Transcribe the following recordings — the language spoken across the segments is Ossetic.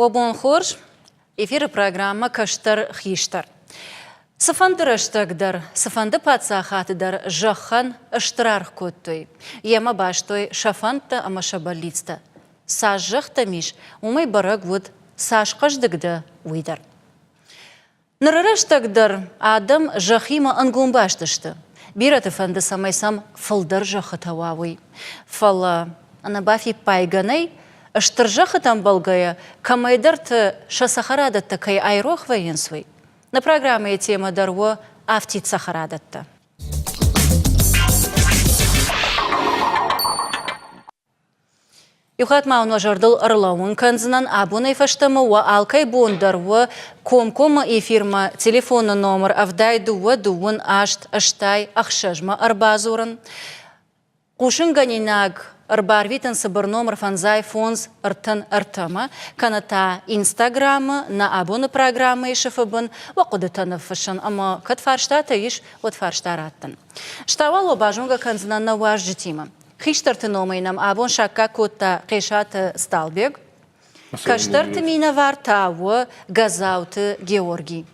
Уӕ бон хорз! Эфиры программӕ Кӕстӕр хистӕр. Цыфӕнды рӕстӕг дӕр, цыфӕнды паддзахады дӕр зӕххӕн стыр аргъ кодтой. Йемӕ бастой сӕ фӕндтӕ ӕмӕ сӕ бӕллицтӕ. Цас зӕхх дӕм ис, уымӕй бӕрӕг уыд, цас хъӕздыг дӕ, уый дӕр. Ныры рӕстӕг дӕр адӕм зӕххимӕ ӕнгом баст сты. Бирӕты фӕнды, цӕмӕй сӕм фылдӕр зӕххытӕ уа, уый. Фӕлӕ ӕнӕбафиппайгӕ нӕй, стыр зӕххытӕм бӕлгӕйӕ, кӕмӕйдӕрты сӕ цӕхӕрадӕттӕ кӕй айрох вӕййынц, уый. Нӕ программӕйы темӕ дӕр у афтид цӕхӕрадӕттӕ. Иу хатт ма уын уӕ зӕрдыл ӕрлӕууын кӕндзынӕн, абонӕй фӕстӕмӕ уӕ алкӕй бон дӕр уӕ комкоммӕ эфирмӕ телефоны номыр 72 дыууын аст ӕстай ӕхсӕзмӕ ӕрбадзурын. Хъусынгӕнинаг ӕрбарвитын цыбыр номыр фӕндзай фондз ӕртын ӕртӕмӕ, кӕнӕ та Инстаграмы нӕ абоны программӕйы сыфы бын уӕ хъуыдытӕ ныффыссын ӕмӕ кӕд фарстатӕ ис, уӕд фарста раттын. Стауал уӕ базонгӕ кӕндзынӕн нӕ уазджытимӕ. Хистӕрты номӕй нӕм абон саккаг кодта Хъесаты Сталбег, кӕстӕрты минӕвар та у Гӕзауты Георгий.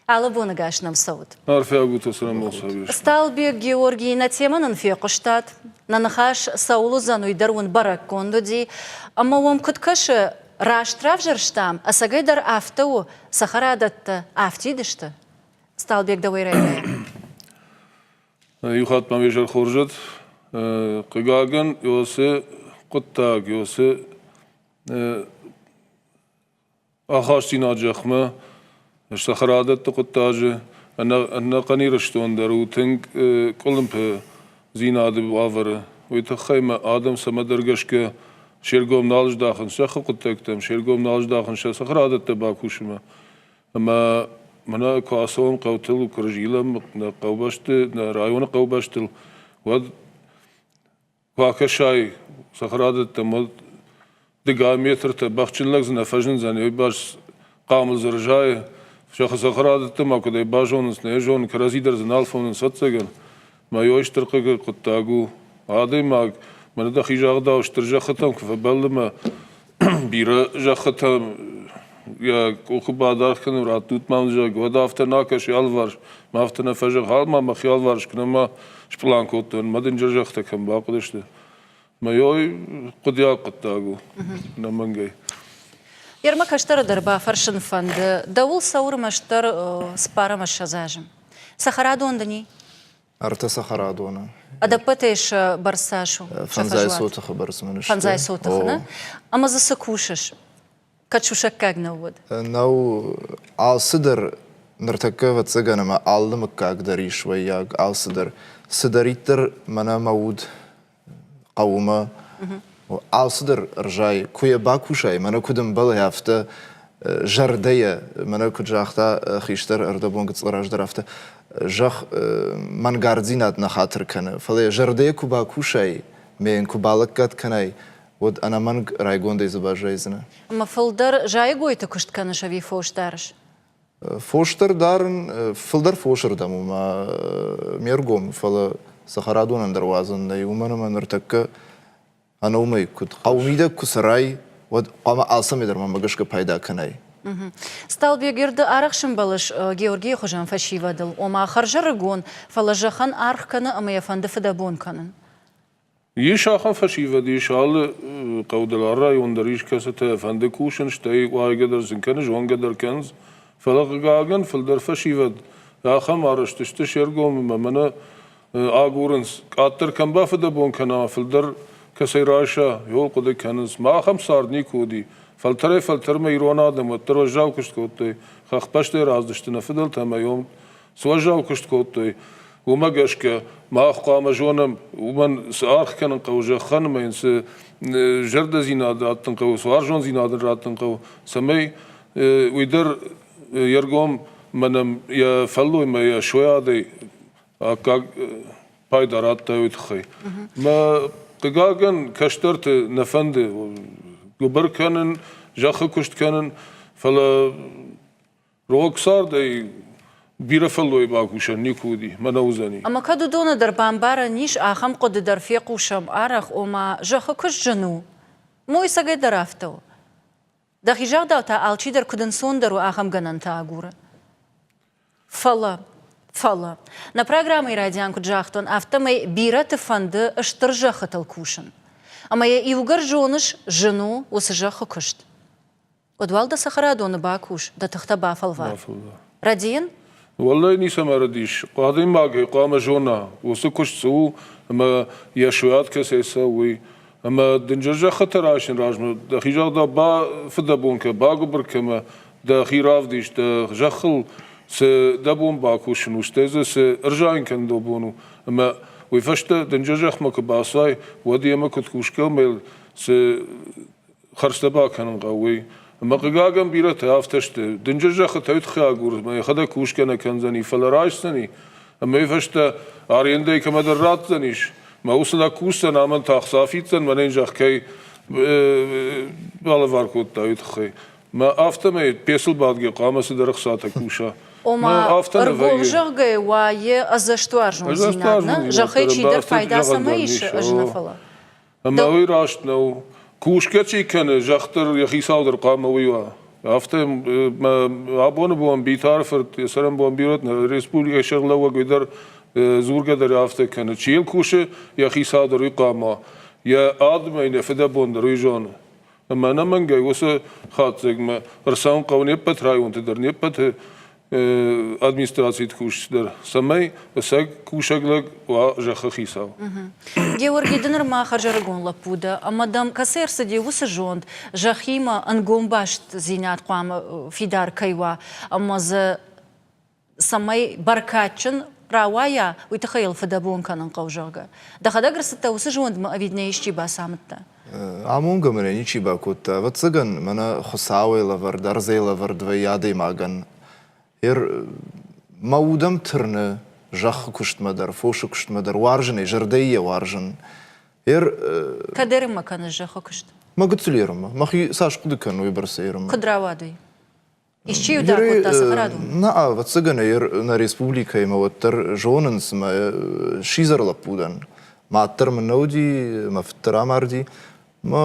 Алы боны гас нӕм цӕут. Арфӕ гуты цӕрӕнбон Сталбег Георгий, нӕ темӕ нын фехъуыстат. Нӕ ныхас цӕуыл уыдзӕн, уый дӕр уын бӕрӕггонд уыди. Ӕмӕ уӕм куыд кӕсы, раст равзӕрстам, ӕцӕгӕй дӕр афтӕ у, цӕхӕрадӕттӕ афтид сты? Сталбег, дӕуӕй райдайӕм. Иу хатт мӕм изӕр хорз уыд. Хъыгагӕн, Иосы хъуыддаг, Иосы ахастдзинад зӕхмӕ, цӕхӕрадӕтты хъуыддаджы ӕнӕхъӕн Ирыстон дӕр у тынг къуылымпыдзинады уавӕры. Уый тыххӕй мӕ адӕм цӕмӕдӕр гӕсгӕ се ргом нал здахынц зӕххы хъуыддӕгтӕм, се ргом нал здахынц сӕ цӕхӕрадӕттӕ бакусынмӕ. Ӕмӕ мӕнӕ куы ацӕуӕм хъӕутыл, куы рзилӕм нӕ хъӕубӕсты, нӕ районы хъӕубӕстыл, уӕд куы акӕсай цӕхӕрадӕттӕм, уӕд дыгай метртӕ бӕхджын лӕг дзы нӕ фӕзындзӕн, уый бӕрц хъамыл дзы рзайы. Цӕхӕрадӕттӕ ма куыдӕй базонынц, нӕ зонын, кӕрӕдзи дӕр дзы нал фонынц, ӕвӕццӕгӕн. Мӕ ой стыр хъыгы хъуыддаг у. Адӕймаг, мӕнӕ дӕхи загъдау, стыр зӕххытӕм куы фӕбӕллы мӕ бирӕ зӕххытӕм йӕ къухы бадаргъ кӕнын раттут мӕм, зӕгъ, уӕд афтӕ нӕ кӕсы алыварс, мӕ афтӕ нӕ фӕзӕгъ, ма мӕхи алыварс куы нӕма спълан кодтон, мӕ дынджыр зӕххытӕ кӕм бахъуыдысты. Мӕ ой хъуыдиаг хъуыддаг у, ӕнӕмӕнгӕй. Ермӕ кӕстӕры дӕр бафӕрсын фӕнды, дӕуыл цӕуы ӕрмӕстдӕр цыппар ӕмӕ ссӕдз азы. Цӕхӕрадон дын и? Ӕртӕ цӕхӕрадоны. Ӕдӕппӕтӕй сӕ бӕрц цас у? Фӕндзай сотыхы бӕрц мын сты. Фӕндзай сотыхы, нӕ? Ӕмӕ дзы цы кусыс? Кӕд сусӕггаг нӕ уыд? Нӕу. Алцыдӕр ныртӕккӕ, ӕвӕццӕгӕн, ӕмӕ алы мыггаг дӕр ис уӕййаг, алцыдӕр. Цыдӕриддӕр мӕнӕ мӕ уд хъӕуы алцыдӕр ӕрзайы. Куы йӕ бакусай, мӕнӕ куыд ӕмбӕлы, афтӕ зӕрдӕйӕ, мӕнӕ куыд загъта хистӕр ӕрдӕбон гыццыл раздӕр, афтӕ зӕхх мӕнгарддзинад нӕ хатыр кӕны, фӕлӕ йӕ зӕрдӕйӕ куы бакусай, мӕ йын куы балӕггад кӕнай, уӕд ӕнӕмӕнг райгондӕй дзы баззайдзынӕ. Ӕмӕ фылдӕр зайӕгойты куыст кӕныс ӕви фос дарыс? Фос дӕр дарын, фылдӕр фосырдӕм у мӕ ме ргом, фӕлӕ цӕхӕрадонӕн дӕр уадзӕн нӕй, уымӕн ӕмӕ ныртӕккӕ ӕнӕ уымӕй куыд хъӕумидӕг куы цӕрай, уӕд хъуамӕ алцӕмӕй дӕр мӕнмӕ гӕсгӕ пайда кӕнай. Сталбег, ды арӕх сӕмбӕлыс Георгийы хуызӕн фӕсивӕдыл, ома хӕрзӕрыгон, фӕлӕ зӕххӕн аргъ кӕны ӕмӕ йӕ фӕнды фыдӕбон кӕнын. Ис ахӕм фӕсивӕд, ис алы хъӕу дӕр, алы район дӕр ис, кӕцытӕ фӕнды кусын, стӕй уайгӕ дӕр сын кӕны, зонгӕ дӕр кӕнынц. Фӕлӕ, хъыгагӕн, фылдӕр фӕсивӕд ахӕм арӕзт сты се ргом ӕмӕ мӕнӕ агурынц, къаддӕр кӕм бафыдӕбон кӕна, фылдӕр кӕцӕй райса, иуыл хъуыды кӕнынц. Ма ахӕм цард никуы уыди. Фӕлтӕрӕй-фӕлтӕрмӕ ирон адӕм уӕддӕр уӕззау куыст кодтой, хӕхбӕстӕй рацыдысты нӕ фыдӕлтӕ ӕмӕ цы уӕззау куыст кодтой, уымӕ гӕсгӕ мах хъуамӕ зонӕм, уымӕн цы аргъ кӕнын хъӕуы зӕххӕн ӕмӕ йын цы зӕрдӕдзинад раттын хъӕуы, цы уарзондзинад ын раттын хъӕуы, цӕмӕй уый дӕр йе ргом мӕнӕн йӕ фӕллоймӕ, йӕ сойадӕй аккаг пайда радта уый тыххӕй. Мӕ хъыгагӕн, кӕстӕрты нӕ фӕнды гуыбыр кӕнын, зӕххы куыст кӕнын, фӕлӕ Рог цардӕй бирӕ фӕллойы бакусӕн никуы уыди, мӕнӕ уыдзӕни. Ӕмӕ кӕд уыдоны дӕр бамбарӕн ис, ахӕм хъуыды дӕр фехъусӕм арӕх, ома зӕххы куыст зын у. Мой цӕгӕй дӕр афтӕ у. Дӕхи загъдау та алчидӕр куыд ӕнцондӕр у, ахӕм гӕнӕнтӕ агуры. Фӕлӕ, фӕлӕ, нӕ программӕйы райдиан куыд загътон, афтӕмӕй бирӕты фӕнды стыр зӕххытыл кусын. Ӕмӕ йӕ иугӕр зоныс, зын у уыцы зӕххы куыст. Уӕд уал дӕ цӕхӕрадоны бакус, дӕ тыхтӕ бафӕлвар. Бафӕлвар. Рӕдийын? Уӕллӕй ницӕмӕ рӕдис. Адӕймаг ӕй хъуамӕ зона, уыцы куыст цы у ӕмӕ йӕ суӕд кӕцӕй цӕуы, уый. Ӕмӕ дынджыр зӕххытӕ райсын размӕ дӕхи загъдау бафыдӕбон кӕ, багуыбыр кӕ ӕмӕ дӕхи равдис, дӕ зӕххыл цы дӕ бон бакусын у, стӕй дзы цы ӕрзайын кӕнын дӕ бон у. Ӕмӕ уый фӕстӕ дынджыр зӕхмӕ куы бацай, уӕд йемӕ куыд кусгӕ ӕмӕ йыл цы хӕрзтӕ бакӕнын хъӕуы, уый. Ӕмӕ хъыгагӕн бирӕтӕ афтӕ сты, дынджыр зӕххытӕ уый тыххӕй агуры, ӕмӕ йӕхӕдӕг кусгӕ нӕ кӕндзӕни, фӕлӕ райсдзӕни, ӕмӕ уый фӕстӕ арендӕйы кӕмӕдӕр ратдзӕнис, мӕ уыцы лӕг кусдзӕн, амӕн та ӕхца фиддзӕн, мӕнӕн зӕхх кӕй балӕвар кодта, уый тыххӕй. Мӕ афтӕмӕй пецыл бадгӕ хъуамӕ цыдӕр ӕхцатӕ куса. Ома, ӕргом зӕгъгӕ уа йӕ ӕдзӕстуарзондзинад, нӕ? Зӕххӕй чидӕр пайда цӕмӕй исы, ӕз нӕ фӕлӕ. Ӕмӕ уый раст нӕу. Кусгӕ чи кӕны, зӕхх дӕр йӕ хицау дӕр хъуамӕ уый уа. Афтӕ абоны бон Битары фырт йӕ цӕрӕнбон бирӕ нӕ республикӕйы сӕргълӕууӕг уый дӕр дзургӕ дӕр афтӕ кӕны. Чи йыл кусы, йӕ хицау дӕр уый хъуамӕ уа. Йӕ адӕмӕй йӕ фыдӕбон дӕр уый зоны. Ӕмӕ ӕнӕмӕнгӕй уыцы хатдзӕгмӕ ӕрцӕуын хъӕуы не ппӕт районты дӕр, не ппӕты администрациты кусджыты дӕр, цӕмӕй ӕцӕг кусӕг лӕг уа зӕххы хицау. Георги, ды нырма хӕрзӕрыгон лӕппу дӕ, ӕмӕ дӕм кӕцы ӕрцыди уыцы зонд, зӕххимӕ ӕнгом бастдзинад хъуамӕ фидар кӕй уа, ӕмӕ дзы цӕмӕй бӕркадджын рауайа, уый тыххӕй йыл фыдӕбон кӕнын хъӕуы, зӕгъгӕ. Дӕхӕдӕг ӕрцыдтӕ уыцы зондмӕ ӕви нӕ исчи бацамыдта? Амонгӕ мын ӕй ничи бакодта. Ӕвӕццӕгӕн, мӕнӕ Хуыцауӕй лӕвӕрд, ӕрдзӕй лӕвӕрд вӕййы адӕймагӕн. Ер мӕ удӕм тырны зӕххы куыстмӕ дӕр, фосы куыстмӕ дӕр, уарзын ӕй, зӕрдӕйы йӕ уарзын. Ер Кӕд ерынмӕ кӕныс зӕххы куыст? Мӕ гыццыл ерынмӕ. Мӕхи цас хъуыды кӕнын, уыйбӕрц ерынмӕ. Куыд рауад уый? Исчи-иу дӕ кодта цӕхӕрадон? Нӕ, ӕвӕццӕгӕн ӕй нӕ республикӕимӕ уӕддӕр зонынц, мӕ сидзӕр лӕппу дӕн. Мад дӕр мын нӕ уыди, мӕ фыд дӕр амарди. Мӕ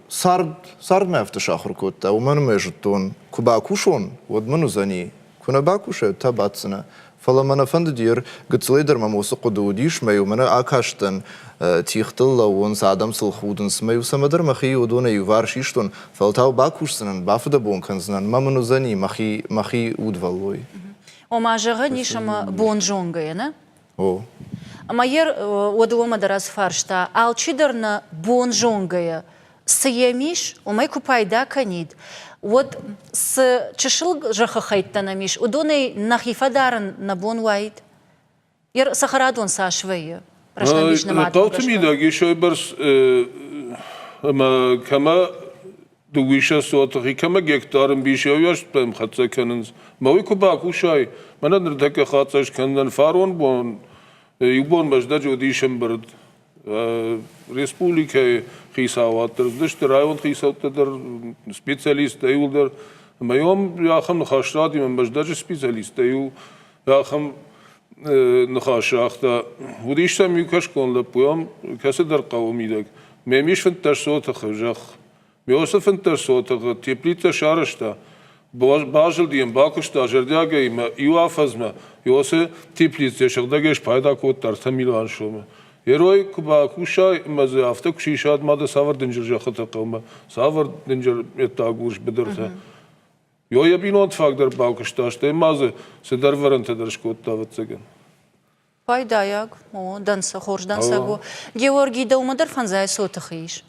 цард, цард мӕ афтӕ сахуыр кодта, уымӕн ӕмӕ зыдтон, куы бакусон, уӕд мын уыдзӕни, куы нӕ бакусай, уӕд та баддзынӕ. Фӕлӕ мӕ нӕ фӕндыди, гыццылӕй дӕр мӕм уыцы хъуыды уыдис, мӕ-иу мӕнӕ акастӕн, тигътыл лӕууынц, адӕм сыл худынц, мӕ-иу цӕмӕдӕр мӕхи уыдонӕй иуварс истон, фӕлтау бакусдзынӕн, бафыдӕбон кӕндзынӕн, мӕ мын уыдзӕни мӕхи, мӕхи удвӕллой. Ома, зӕгъӕн ис ӕмӕ бонзонгӕйӕ, нӕ? О. Ӕмӕ йе уӕд уымӕ дӕр ацы фарста алчидӕр нӕ бонзонгӕйӕ цы йӕм ис, уымӕй куы пайда кӕнид, уӕд цы чысыл зӕххы хӕйттӕ нӕм ис, уыдонӕй нӕхи фӕдарын нӕ бон уаид? Йӕ цӕхӕрадон цас вӕййы? Рӕстӕмбис нымадмӕ Хъӕуты мидӕг ис уыйбӕрц ӕмӕ кӕмӕ дыууиссӕдз сотыхи, кӕмӕ гектар ӕмбис еуӕстӕм хӕццӕ кӕнынц. Мӕ уый куы бакусай, мӕнӕ ныртӕккӕ хӕццӕ скӕндзӕн фарон бон, иу бон Мӕздӕджы уыдис ӕмбырд. Республикӕйы хицауад дӕр уыдысты, район хицӕуттӕ дӕр, специалисттӕ иууылдӕр. Ӕмӕ иу ахӕм ныхас радимӕ Мӕздӕджы специалисттӕ иу ахӕм ныхас загъта. Уыдис сӕм иу кӕсгон лӕппу, ам кӕцыдӕр хъӕуы мидӕг. Мӕм ис 15 сотыхы зӕхх. Миосы 15 сотыхы теплицӕ сарӕзта. Базылди йӕм, бакуыста зӕрдиагӕй ӕмӕ иу афӕдзмӕ Иосы теплицӕ сыгъдӕгӕй спайда кодта ӕртӕ милуан сомы. Герой куы бакусай ӕмӕ дзы афтӕ куы сисат, ма дӕ цавӕр дынджыр зӕххыты хъӕумӕ, цавӕр дынджыр ӕддаг урс быдыртӕ. Ё йӕ бинонты фаг дӕр бакуыста, стӕй ма дзы цыдӕр вӕрӕнтӕ дӕр скодта, ӕвӕццӕгӕн. Пайдайаг, о, дӕнцӕ, хорз дӕнцӕг у. Георгий, дӕумӕ дӕр фӕндзай сотыхы ис.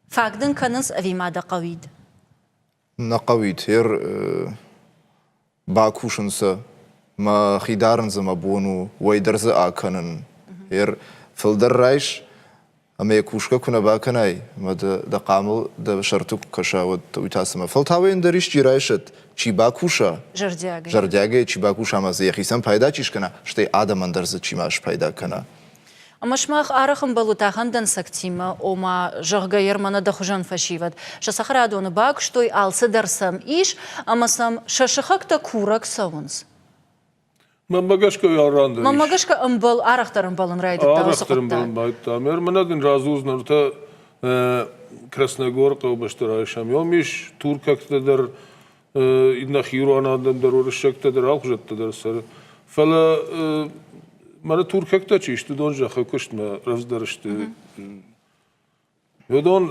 Фаг дын кӕнынц ӕви ма дӕ хъӕуид? Нӕ хъӕуид. Ер бакусын сӕ, мӕхи дарын дзы мӕ бон у, уӕй дӕр дзы акӕнын. Ер фылдӕр райс, ӕмӕ йӕ кусгӕ куы нӕ бакӕнай, ӕмӕ дӕ, дӕ хъамыл дӕ сӕрты куы кӕса, уӕд уый та цымӕ. Фӕлтау ӕндӕр исчи райсӕд, чи бакуса, зӕрдиагӕй, зӕрдиагӕй чи бакуса ӕмӕ дзы йӕхицӕн пайда чи скӕна, стӕй адӕмӕн дӕр дзы чи ма спайда кӕна. Ӕмӕ сымах арӕх ӕмбӕлут ахӕм дӕнцӕгтимӕ, ома, зӕгъгӕ, ермӕнӕ дӕ хуызӕн фӕсивӕд сӕ цӕхӕрадоны бакуыстой, алцыдӕр сӕм ис, ӕмӕ сӕм сӕ сыхӕгтӕ курӕг цӕуынц. Мӕнмӕ гӕсгӕ арӕн дӕр Мӕнмӕ гӕсгӕ ӕмбал арӕхдӕр ӕмбӕлын райдыдта уыцы Арӕхдӕр ӕмбӕлын хъуыддаг. байдыдта. Мӕнӕ дын радзурдзынӕн ӕртӕ. Красногор хъӕубӕсты райсӕм. Уым ис туркӕгтӕ дӕр, нӕхи ирон адӕм дӕр, уырыссӕгтӕ дӕр, алхуызӕттӕ дӕр цӕры. Фӕлӕ мӕнӕ туркӕгтӕ чи сты, уыдон зӕххы куыстмӕ рӕвдздӕр сты. Уыдон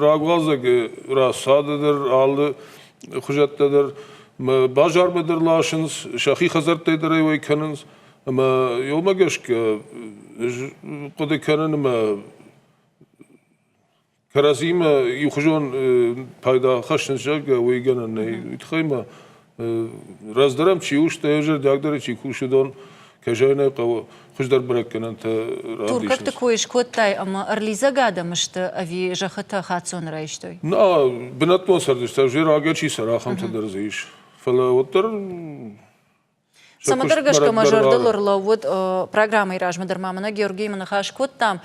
рагуалдзӕгы рӕсады дӕр, алы хуызӕттӕ дӕр базармӕ дӕр ласынц, сӕхи хӕдзӕрттӕй дӕр ӕй уӕй кӕнынц. Ӕмӕ уымӕ гӕсгӕ хъуыды кӕнын ӕмӕ кӕрӕдзимӕ иухуызон пайда хӕссынц, зӕгъгӕ, уый гӕнӕн нӕй. Уый тыххӕй ма раздӕр ӕм чи у, стӕй зӕрдиагдӕрӕй чи кусы, уыдон, кӕй зӕгъын ӕй хъӕуы, хуыздӕр бӕрӕггӕнӕнтӕ равдисынц. Туркӕгты кой скодтай ӕмӕ ӕрлидзӕг адӕм сты ӕви зӕххытӕ хаццоны райстой? Нӕ, бынӕттон цӕрджытӕ уже рагӕй чи цӕры, ахӕмтӕ дӕр дзы ис. Фӕлӕ уӕддӕр Цӕмӕдӕр гӕсгӕ мӕ зӕрдыл ӕрлӕууыд программӕйы размӕ дӕр ма мӕнӕ Георгиимӕ ныхас кодтам.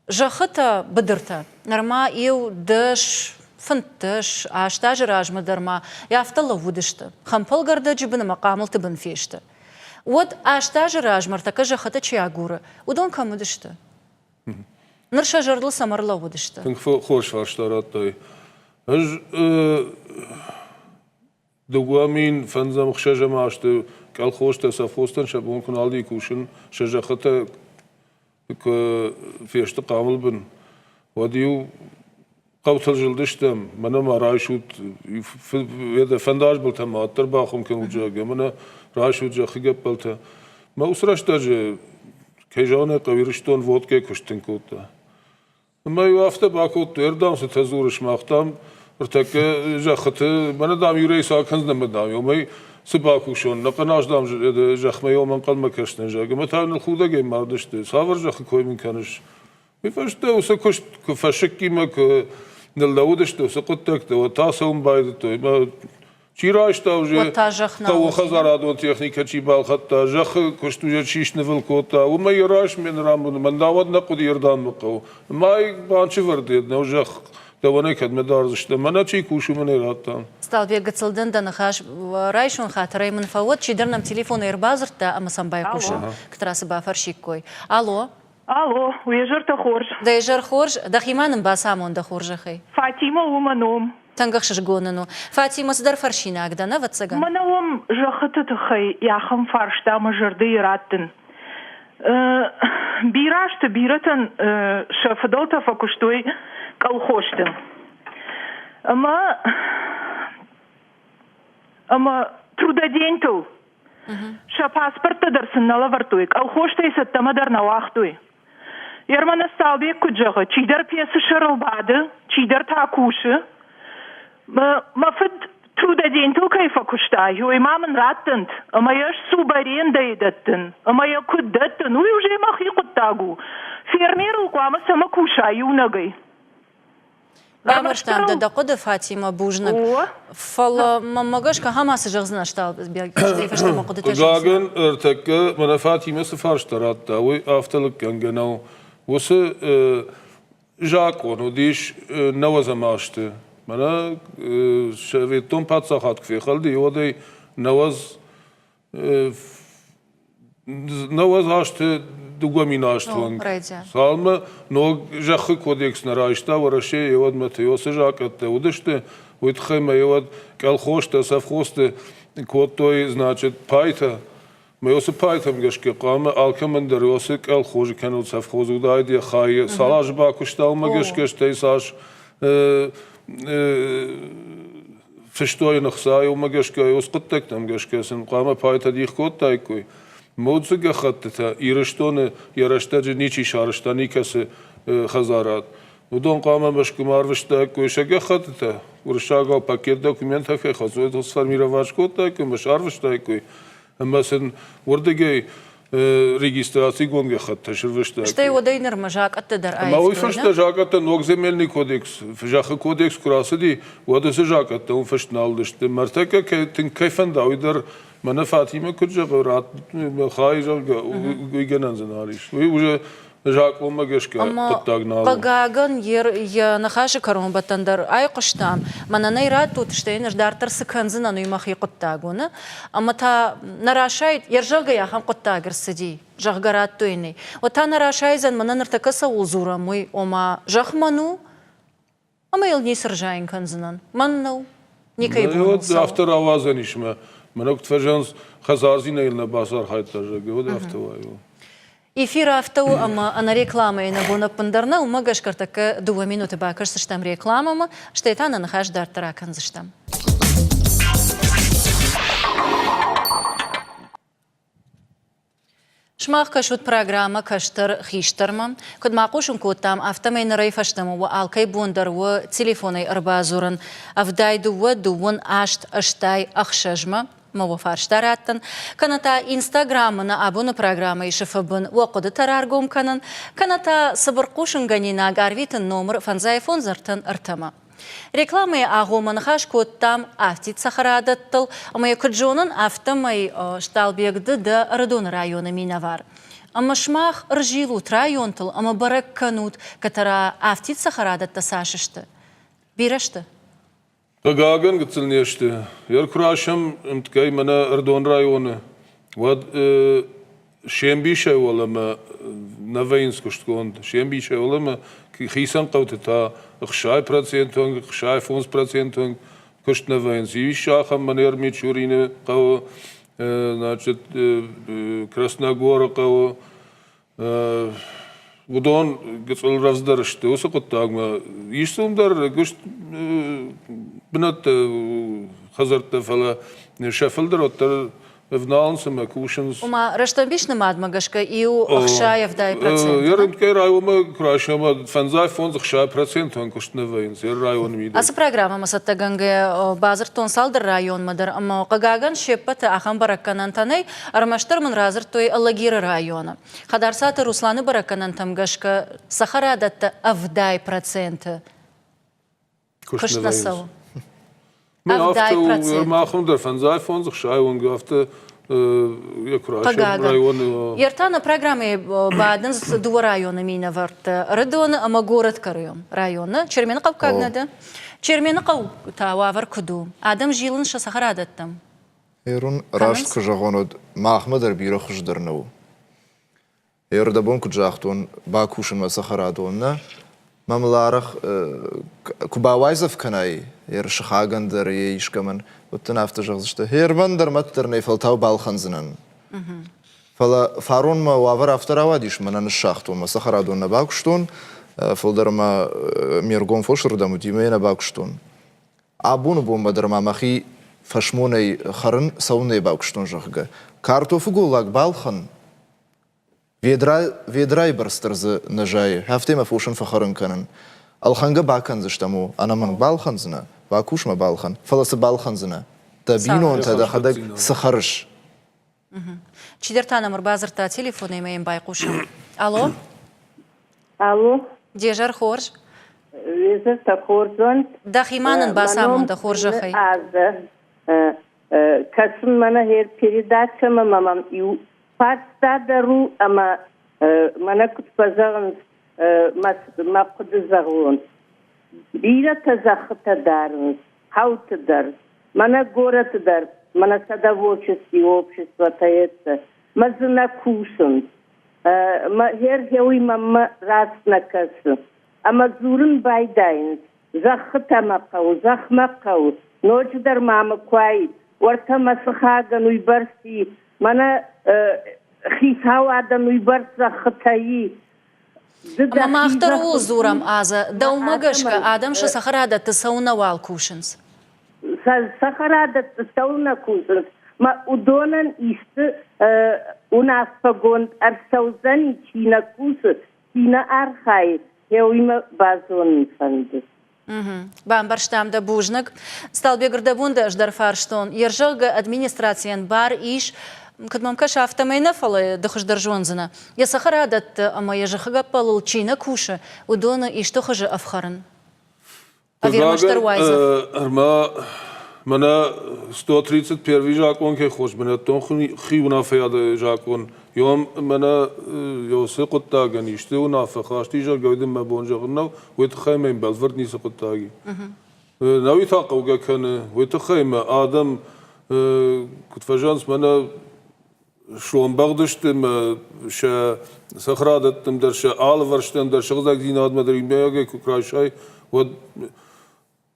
Зӕххытӕ, быдыртӕ нырма иу 10, 15, 8 азы размӕ дӕр ма афтӕ лӕууыдысты. Хӕмпӕлгӕрдӕджы бын ӕмӕ хъамылты бын фесты. Уӕд 8 азы размӕ ӕртӕккӕ зӕххытӕ чи агуры, уыдон кӕм уыдысты? Ныр сӕ зӕрдыл цӕмӕ ӕрлӕууыдысты? Тынг хорз фарста радтай. Ӕз 2005-ӕм азты колхозтӕ, совхозтӕн сӕ бон куы нал и кусын, сӕ зӕххытӕ куы фесты хъамылбын, уӕд-иу хъӕутыл зылдыстӕм, мӕнӕ ма райсут, фӕндазбылтӕ ма уӕддӕр бахуым кӕнут, зӕгъгӕ, мӕнӕ райсут зӕххы гӕппӕлтӕ. Мӕ уыцы рӕстӕджы, кӕй зӕгъын ӕй хъӕуы, Ирыстон водкӕйы куыст тынг кодта. Ӕмӕ-иу афтӕ бакодтой, ардӕм цытӕ дзурыс, мах, дам, ӕртӕккӕ зӕххыты, мӕнӕ, дам, иурӕй цы акӕндзынӕ ӕмӕ, дам, уымӕй цы бакусон, нӕхъӕн аз, дам, зӕхмӕ йӕм ӕнхъӕлмӕ кӕсдзынӕн, зӕгъгӕ, ӕмӕ та ныл худӕгӕй мардысты. Цавӕр зӕххы кой мын кӕныс? Уый фӕстӕ уыцы куыст куы фӕсыккимӕ куы ныллӕууыдысты уыцы хъуыддӕгтӕ, уӕд та цӕуын байдыдтой. Ӕмӕ Чи райста уже хъӕуы хӕдзарадон техникӕ чи балхӕдта, зӕххы куыст уже чи снывыл кодта, уымӕй йӕ райсмӕ рамбыны, мӕн науӕд нӕ хъуыди ӕрдӕммӕ хъӕуы. Мӕй банчы вӕрд нӕу зӕхх, дӕуӕн кӕдмӕ дардзысты, мӕнӕ чи кусы, уымӕн ӕй радтам. Сталбег, гыццыл дын дӕ ныхас райсон, хатырӕй мын фӕуӕд, чидӕр нӕм телефонӕй ӕрбадзырдта ӕмӕ сӕм байхъусӕм, кӕддӕра цы бафӕрсиккой. Алло. Алло, уе зӕртӕ хорз. Дӕ изӕр хорз, дӕхимӕ нын бацамон дӕ хорзӕхӕй. Фатимӕ у мӕ ном. Тынг ӕхсызгон ын у. Фатимӕ, цыдӕр фӕрсинаг дӕн, ӕвӕццӕгӕн? Мӕнӕ уӕм зӕххыты тыххӕй ахӕм фарста мӕ зӕрдӕйы раттын. Бирӕ азты бирӕтӕн сӕ фыдӕлтӕ фӕкуыстой колхозты. Ӕмӕ ӕмӕ трудоденьтыл сӕ паспорттӕ дӕр сын нӕ лӕвӕрдтой, колхозтӕй цӕттӕмӕ дӕр нӕ уагътой. Ерман Асталбег куыд зӕгъы, чидӕр пьесы сӕрыл бады, чидӕр та кусы. Мӕ фыд трудоденьтыл кӕй фӕкуыста, уый ма мын раттӕнт, ӕмӕ йӕ субарендӕйы дӕттын, ӕмӕ йӕ куыд дӕттын, уый уже мӕхи хъуыддаг у. Фермерыл хъуамӕ цӕмӕ куса иунӕгӕй. Бамбӕрстам дӕ дӕ хъуыды, Фатимӕ, бузныг. Фӕлӕ мӕнмӕ гӕсгӕ ахӕм ацы зӕгъдзынӕ стӕй фӕстӕмӕ хъуыдытӕ Хъыгагӕн, ӕртӕккӕ мӕнӕ Фатимӕ цы фарста радта, уый афтӕ лыггӕнгӕ нӕу. Уыцы закъон уыдис нӕуӕдзӕм азты. Мӕнӕ Советон паддзахад куы фехӕлди, уӕдӕй 90 азты 2000 азты онг. Цалынмӕ ног зӕххы кодекс нӕ райста Уӕрӕсе, уӕдмӕ уыцы закъӕттӕ уыдысты, уый тыххӕй ма уӕд колхозтӕ, совхозты кодтой, значит, пайтӕ. Мӕ уыцы пайтӕм гӕсгӕ хъуамӕ алкӕмӕн дӕр уыцы колхозы кӕнӕ совхозы уыдаид йӕ хайы. Цал азы бакуыста, уымӕ гӕсгӕ стӕй цас фыстой ӕхца, уымӕ гӕсгӕ, уыцы хъуыддӕгтӕм гӕсгӕ сын хъуамӕ пайтӕ дих кодтаиккой. Модзы гӕххӕттытӕ Ирыстоны йӕ рӕстӕджы ничи сарӕзта никӕцы хӕдзарад. Уыдон хъуамӕ Мӕскуымӕ арвыстаиккой сӕ гӕххӕттытӕ, уырыссагау пакет документтӕ кӕй хӕццӕ сформировать кодтаиккой ӕмӕ сӕрвыстаиккой, ӕмӕ сын уырдыгӕй регистрацигонд гӕххӕттӕ сырвыста. Стӕй уӕдӕй нырмӕ закъӕттӕ дӕр Ӕмӕ уый фӕстӕ закъӕттӕ ног земельный кодекс, зӕххы кодекс куы рацыди, уӕд уыцы закъӕттӕ уым фыст нал уыдысты. Мӕртӕккӕ кӕй тынг кӕй фӕнда, уый дӕр мӕнӕ Фатимӕ куыд зӕгъы, хай, зӕгъгӕ, уый гӕнӕн дзы нал ис. Уый уже Закъонмӕ гӕсгӕ хъуыддаг нал у. Хъыгагӕн, йӕ ныхасы кӕронбӕттӕн дӕр айхъуыстам, мӕнӕн ӕй раттут, стӕй йын ӕз дарддӕр цы кӕндзынӕн, уый мӕхи хъуыддаг у, нӕ? Ӕмӕ та нӕ расайд, йӕ зӕгъгӕ ахӕм хъуыддаг ӕрцыди, зӕгъгӕ, радтой йын ӕй. Уӕд та нӕ расайдзӕн, мӕнӕ ныртӕккӕ цӕуыл дзурӕм, уый, ома, зӕхх мӕн у, Ӕмӕ йыл ницы рзайын кӕндзынӕн. Мӕн нӕу. Никӕй бон у цӕуын. Афтӕ рауадзӕн ис мӕ. Мӕнӕ куыд фӕзӕгъынц, хӕдзардзинӕй нӕ бацархайдта, зӕгъгӕ, уӕд афтӕ уайы. Эфир афтӕ у, ӕмӕ ӕнӕ рекламӕйы нӕ бон ӕппындӕр нӕу, уымӕ гӕсгӕ ӕртӕккӕ дыууӕ минуты бакӕсдзыстӕм рекламӕмӕ, стӕй та нӕ ныхас дарддӕр акӕндзыстӕм. Сымах кӕсут программӕ Кӕстӕр хистӕрмӕ. Куыд ма хъусын кодтам, афтӕмӕй нырӕй фӕстӕмӕ уӕ алкӕй бон дӕр у телефонӕй ӕрбадзурын 72 дыууын аст 86-мӕ мӕ уӕ фарста раттын, кӕнӕ та Инстаграмы нӕ абоны программӕйы сыфы бын уӕ хъуыдытӕ раргом кӕнын, кӕнӕ та цыбыр хъусынгӕнинаг арвитын номыр фӕндзай фондз ӕртын ӕртӕмӕ. Рекламӕйы агъоммӕ ныхас кодтам афтид цӕхӕрадӕттыл, ӕмӕ йӕ куыд зонын, афтӕмӕй Сталбег ды дӕ Ӕрыдоны районы минӕвар. Ӕмӕ сымах ӕрзилут районтыл ӕмӕ бӕрӕг кӕнут, кӕддӕра афтид цӕхӕрадӕттӕ цас сты. Бирӕ сты? Хъыгагӕн, гыццыл не сты. Йӕ куы расӕм ӕмткӕй мӕнӕ Ӕрыдон районы, уӕд се мбисӕй уӕлӕмӕ нӕ вӕййынц куыстгонд, се мбисӕй уӕлӕмӕ хицӕн хъӕуты та 60 проценты онг, 65 проценты онг куыст нӕ вӕййынц. Ис ахӕм манер Мичурины хъӕуы, значит, Красногоры хъӕуы. Уыдон гыцъыл рӕвдздӕр сты уыцы хъуыддагмӕ. Ис сын дӕр гуыст бынӕттӕ, хӕдзӕрттӕ, фӕлӕ сӕ фылдӕр уӕддӕр ӕвналынц ӕмӕ кусынц. Ома, рӕстӕмбис нымадмӕ гӕсгӕ иу 60-70 процент. Йӕ рынкӕй районмӕ куы райсӕм, уӕд фӕндзай фондз 60 процентон куыст нӕ вӕййынц йӕ районы мидӕг. Ацы программӕмӕ цӕттӕгӕнгӕ бадзырдтон цалдӕр районмӕ дӕр ӕмӕ, хъыгагӕн, се ппӕты ахӕм бӕрӕггӕнӕнтӕ нӕй, ӕрмӕстдӕр мын радзырдтой Алагиры районы. Хӕдарцаты Русланы бӕрӕггӕнӕнтӕм гӕсгӕ цӕхӕрадӕттӕ 70 проценты куыст нӕ цӕуы. 70 проценты. Махӕн дӕр фӕндзай фондз ӕхсай онг афтӕ Хъыгагӕн. Ертӕ нӕ программӕйы бадынц дыууӕ районы минӕвӕрттӕ Ӕрыдоны ӕмӕ Горӕтгӕрон районы. Черменыхъӕуккаг нӕ дӕ? Черменыхъӕу та уавӕр куыд у? Адӕм зилынц сӕ цӕхӕрадӕттӕм. Ирон раст куы зӕгъон, уӕд махмӕ дӕр бирӕ хуыздӕр нӕу. Ӕрдӕбон куыд загътон, бакусынмӕ цӕхӕрадон нӕ. Мӕм ыл арӕх куы бауайдзӕф кӕнай йе сыхагӕн дӕр, йе искӕмӕн, уӕд дын афтӕ зӕгъдзысты, Герман дӕр мӕт дӕр нӕй, фӕлтау балхӕндзынӕн. Фӕлӕ фарон мӕ уавӕр афтӕ рауадис, мӕнӕ ныссагътон, мӕ цӕхӕрадон нӕ бакуыстон, фылдӕр мӕ ме ргом фосырдӕм уыди, мӕ йӕ нӕ бакуыстон. Абоны бонмӕ дӕр ма мӕхи фӕсмонӕй хӕрын цӕуылнӕ бакуыстон, зӕгъгӕ. Картофы голлаг балхӕн, ведра, ведрайы бӕрц дӕр дзы нӕ зайы, афтӕ мӕ фосӕн фӕхӕрын кӕнын. Ӕлхӕнгӕ бакӕндзыстӕм, о, ӕнӕмӕнг балхӕндзынӕ, бакус мӕ балхӕн, фӕлӕ цы балхӕндзынӕ? Дӕ бинонтӕ дӕхӕдӕг цы хӕрыс? Чидӕр та нӕм ӕрбадзырдта телефонӕй ӕмӕ йӕм байхъусӕм. Алло? Алло. Де зӕр хорз? Везертӕ хорз уӕнт. Дӕхимӕ нын бацамон дӕ хорзӕхӕй. Азы кӕсын мӕнӕ хер передачӕмӕ мӕм иу фарста дӕр у ӕмӕ мӕнӕ куыд фӕзӕгъынц, мӕ хъуыды зӕгъон. Бирӕтӕ зӕххытӕ дарынц, хъӕуты дӕр, мӕнӕ горӕты дӕр, мӕнӕ садоводческий обществотӕ мӕ дзы нӕ кусынц. Мӕ хер-хеуый мӕнмӕ раст нӕ кӕсы. Ӕмӕ дзурын байдайынц, зӕххытӕ мӕ хъӕуы, зӕхх мӕ хъӕуы, ноджыдӕр ма мӕ куы уаид, уӕртӕ мӕ сыхагӕн уыйбӕрц и, мӕнӕ хицауадӕн уыйбӕрц зӕххытӕ и. Ӕмӕ мах дӕр ууыл дзурӕм, Азӕ, дӕумӕ гӕсгӕ адӕм сӕ цӕхӕрадӕтты цӕуылнӕуал кусынц? Сӕ цӕхӕрадӕтты цӕуылнӕ кусынц? Мӕ уыдонӕн исты уынаффӕгонд ӕрцӕудзӕни, чи нӕ кусы, чи нӕ архайы, гъеуимӕ базонын фӕнды. Бамбӕрстам дӕ бузныг. Сталбег ӕрдӕбон дӕ ӕз дӕр фарстон. Йе рзӕгъгӕ администрацийӕн бар ис, куыд мӕм кӕсы, афтӕмӕй нӕ, фӕлӕ ды хуыздӕр зондзынӕ. Йӕ цӕхӕрадӕтты ӕмӕ йӕ зӕххы гӕппӕлыл чи нӕ кусы, уыдоны исты хуызы ӕфхӕрын. Ӕви ӕрмӕстдӕр уайдзӕф? Ӕрмӕ Мӕнӕ 131 закъон кӕй хорз бынӕттон хиуынаффӕйады закъон, йом мӕнӕ уыцы хъуыддагӕн исты уынаффӕ хаст ис, зӕгъгӕ, уый мӕ бон зӕгъын нӕу, уый тыххӕй мӕм бӕлвырд ницы хъуыддаг и. Науи та хъӕугӕ кӕны, уый тыххӕй мӕ адӕм куыд фӕзӕгъынц, мӕнӕ сомбӕгъдысты мӕ сӕ цӕхӕрадӕттӕм дӕр, сӕ алывӕрстӕм дӕр сыгъдӕгдзинадмӕ дӕр иумӕйагӕй куы райсай, уӕд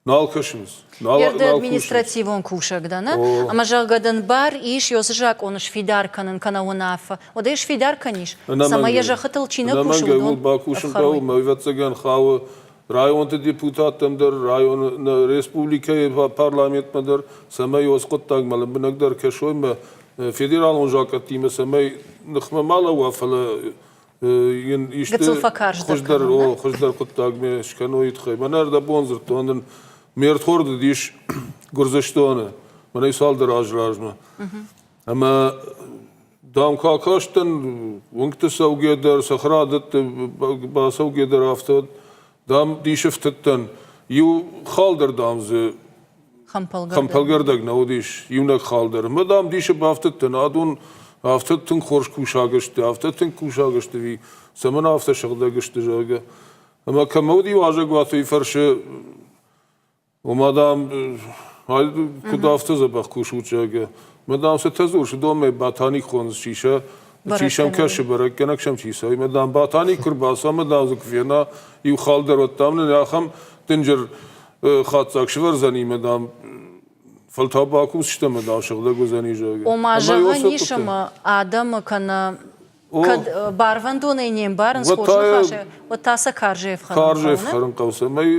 нал кӕсынц. Нал, Ерды административон кусӕг дӕ, нӕ? Ӕмӕ зӕгъгӕ дын бар ис ёсы закъоны сфидар кӕнын кӕнӕ уынаффӕ. Уӕд ӕй сфидар кӕнис, цӕмӕй йӕ зӕххытыл чи нӕ кусы, уыдон бакусын хъӕуы, мӕ ӕвӕццӕгӕн хауы районты депутаттӕм дӕр, районы республикӕйы парламентмӕ дӕр, цӕмӕй уыцы хъуыддагмӕ лӕмбынӕгдӕр кӕсой мӕ федералон закъӕттимӕ, цӕмӕй ныхмӕ ма лӕууа, фӕлӕ йын исты хуыздӕр, хуыздӕр хъуыддагмӕ скӕной тыххӕй. Мӕнӕ ӕрдӕбон дзырдтон ын, ме рдхорд уыдис Гуырдзыстоны, мӕнӕй цалдӕр азы размӕ. Ӕмӕ дам куы акастӕн уынгты цӕугӕ дӕр, цӕхӕрадӕтты бацӕугӕ дӕр афтӕ, дам, дисы фтыдтӕн. Иу хал дӕр, дам, дзы хӕмпӕлгӕрдӕг нӕ уыдис, иунӕг хал дӕр. Ӕмӕ, дам, дисы бафтыдтӕн, адон афтӕ тынг хорз кусаг сты, афтӕ тынг кусаг сты, ӕви цӕмӕн афтӕ сыгъдӕг сты, зӕгъгӕ. Ӕмӕ кӕмӕ уыди уазӕгуаты фӕрсы, Ома, дам, куыд афтӕ дзӕбӕх кусут, зӕгъгӕ. Мӕ, дам, цытӕ дзурыс, уыдонмӕ ботаник хонынц, чи сӕ чи сӕм кӕсы, бӕрӕггӕнӕг сӕм чи цӕуы. Мӕ, дам, ботаник куы рбацӕуа, мӕ, дам, дзы куы фена иу хал дӕр, уӕд, дам, нын ахӕм дынджыр хатдзӕг сывӕрдзӕни, мӕ, дам, фӕлтау бакусдзыстӕм, мӕ, дам, сыгъдӕг уыдзӕни, зӕгъгӕ. Ома, зӕгъӕн ис, ӕмӕ адӕмы кӕнӕ кӕд барвӕндонӕй не мбарынц хорз ныхасӕй, уӕд та сӕ карзӕй ӕфхӕрын хъӕуы. Карзӕй ӕфхӕрын хъӕуы, цӕмӕй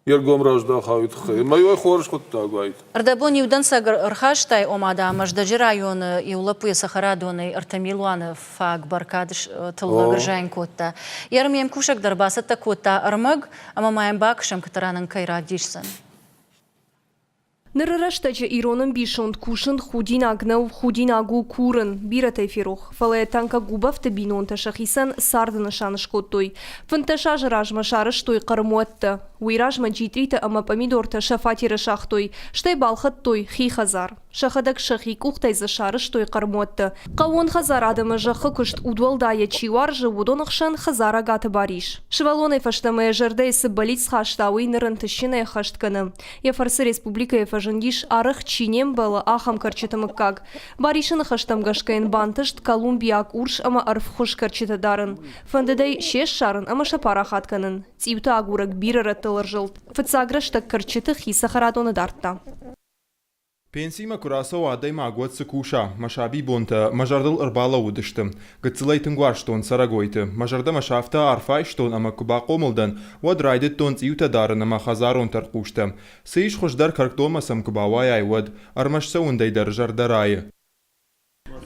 йе ргом раздахай уый тыххӕй. Ӕмӕ уый хорз хъуыддаг уаид. Ӕрдӕбон иу дӕнцӕг ӕрхастай, ома, дам, Мӕздӕджы районы иу лӕппу йӕ цӕхӕрадонӕй 3 милуаны фаг бӕркад тыллӕг ӕрзайын кодта. Йе ме мкусӕг дӕр бацӕттӕ кодта ӕрмӕг, ӕмӕ ма йӕм бакӕсӕм, кӕддӕра нын кӕй равдисдзӕн. Ныры рӕстӕджы ирон ӕмбисонд кусын худинаг нӕу, худинаг у курын. Бирӕтӕй ферох, фӕлӕ Танкагубовты бинонтӕ сӕхицӕн царды нысан скодтой. 15 азы размӕ сарӕзтой хъӕрмуӕттӕ. Уый размӕ джитъритӕ ӕмӕ пъамидортӕ сӕ фатеры сагътой, стӕй балхӕдтой хи хӕдзар. Сӕхӕдӕг сӕхи къухтӕй дзы сарӕзтой хъӕрмуӕттӕ. Хъӕууон хӕдзарад ӕмӕ зӕххы куыст удуӕлдайӕ чи уарзы, уыдон хсӕн Хӕдзарӕгаты Барис. Сывӕллонӕй фӕстӕмӕ йӕ зӕрдӕйы цы бӕллиц хаста, уый ныр ӕнтыстджынӕй ӕххӕст кӕны. Йӕ фӕрцы республикӕйы фӕзындис, арӕх чи не мбӕлы, ахӕм кӕрчыты мыггаг. Барисы ныхӕстӕм гӕсгӕ йын бантыст колумбиаг урс ӕмӕ ӕрвхуыз кӕрчытӕ дарын. Фӕндыд ӕй се ссарын ӕмӕ сӕ парахат кӕнын. Цъиуты агурӕг бирӕ рӕттыл ӕрзылд. Фыццаг рӕстӕг кӕрчыты хи цӕхӕрадоны дардта. Пенсимӕ куы рацӕуа адӕймаг, уӕд цы куса? Мӕ сабибонтӕ мӕ зӕрдыл ӕрбалӕууыдысты. Гыццылӕй тынг уарзтон цӕрӕгойты. Мӕ зӕрдӕмӕ сӕ афтӕ арф айстон ӕмӕ куы бахъомыл дӕн, уӕд райдыдтон цъиутӕ дарын ӕмӕ хӕдзарон тӕрхъустӕ. Цы ис хуыздӕр кӕркдонмӕ сӕм куы бауайай, уӕд? Ӕрмӕст сӕ уындӕй дӕр зӕрдӕ райы.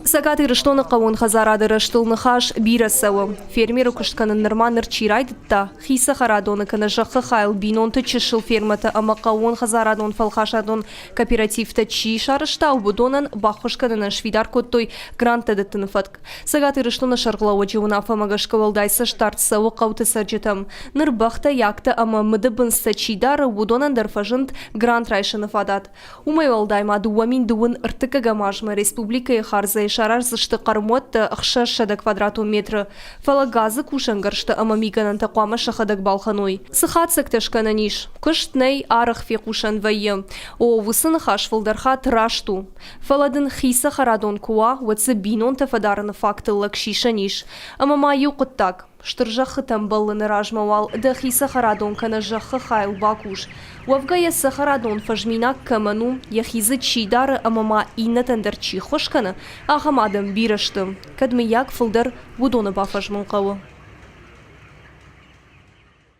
Цӕгат Ирыстоны хъӕууон хӕдзарады рӕзтыл ныхас бирӕ цӕуы. Фермеры куыст кӕнын нырма ныр чи райдыдта, хи цӕхӕрадоны кӕнӕ зӕххы хайыл бинонты чысыл фермӕтӕ ӕмӕ хъӕууон-хӕдзарадон фӕлхасадон кооперативтӕ чи сарӕзта, уыдонӕн баххуыс кӕнынӕн сфидар кодтой гранттӕ дӕттыны фӕтк. Цӕгат Ирыстоны сӕргълӕууӕджы уынаффӕмӕ гӕсгӕ уӕлдай цӕстдард цӕуы хъӕуты цӕрджытӕм. Ныр бӕхтӕ, яктӕ ӕмӕ мыдыбындзтӕ чи дары, уыдонӕн дӕр фӕзынд грант райсыны фадат. Уымӕй уӕлдай ма 2030 ӕртыккӕгӕм азмӕ республикӕйы хардзӕй сараздзысты хъӕрмуӕттӕ 600 квадратон метры, фӕлӕ газы кусӕнгӕрзтӕ ӕмӕ мигӕнӕнтӕ хъуамӕ сӕхӕдӕг балхӕной. Цы хатдзӕгтӕ скӕнӕн ис? Куыст нӕй, арӕх фехъусӕн вӕййы. О, уыцы ныхас фылдӕр хатт раст у. Фӕлӕ дын хи цӕхӕрадон куы уа, уӕд дзы бинонтӕ фӕдарыны факты лӕг сисӕн ис. Ӕмӕ ма иу хъуыддаг. Стыр зӕххытӕм бӕллыны размӕ уал дӕхи цӕхӕрадон кӕнӕ зӕххы хайыл бакус. Уӕвгӕ йӕ цӕхӕрадон фӕзминаг кӕмӕн у, йӕхи дзы чи дары ӕмӕ ма иннӕтӕн дӕр чи ххуыс кӕны, ахӕм адӕм бирӕ сты. Кӕд, мыййаг, фылдӕр уыдоны бафӕзмын хъӕуы.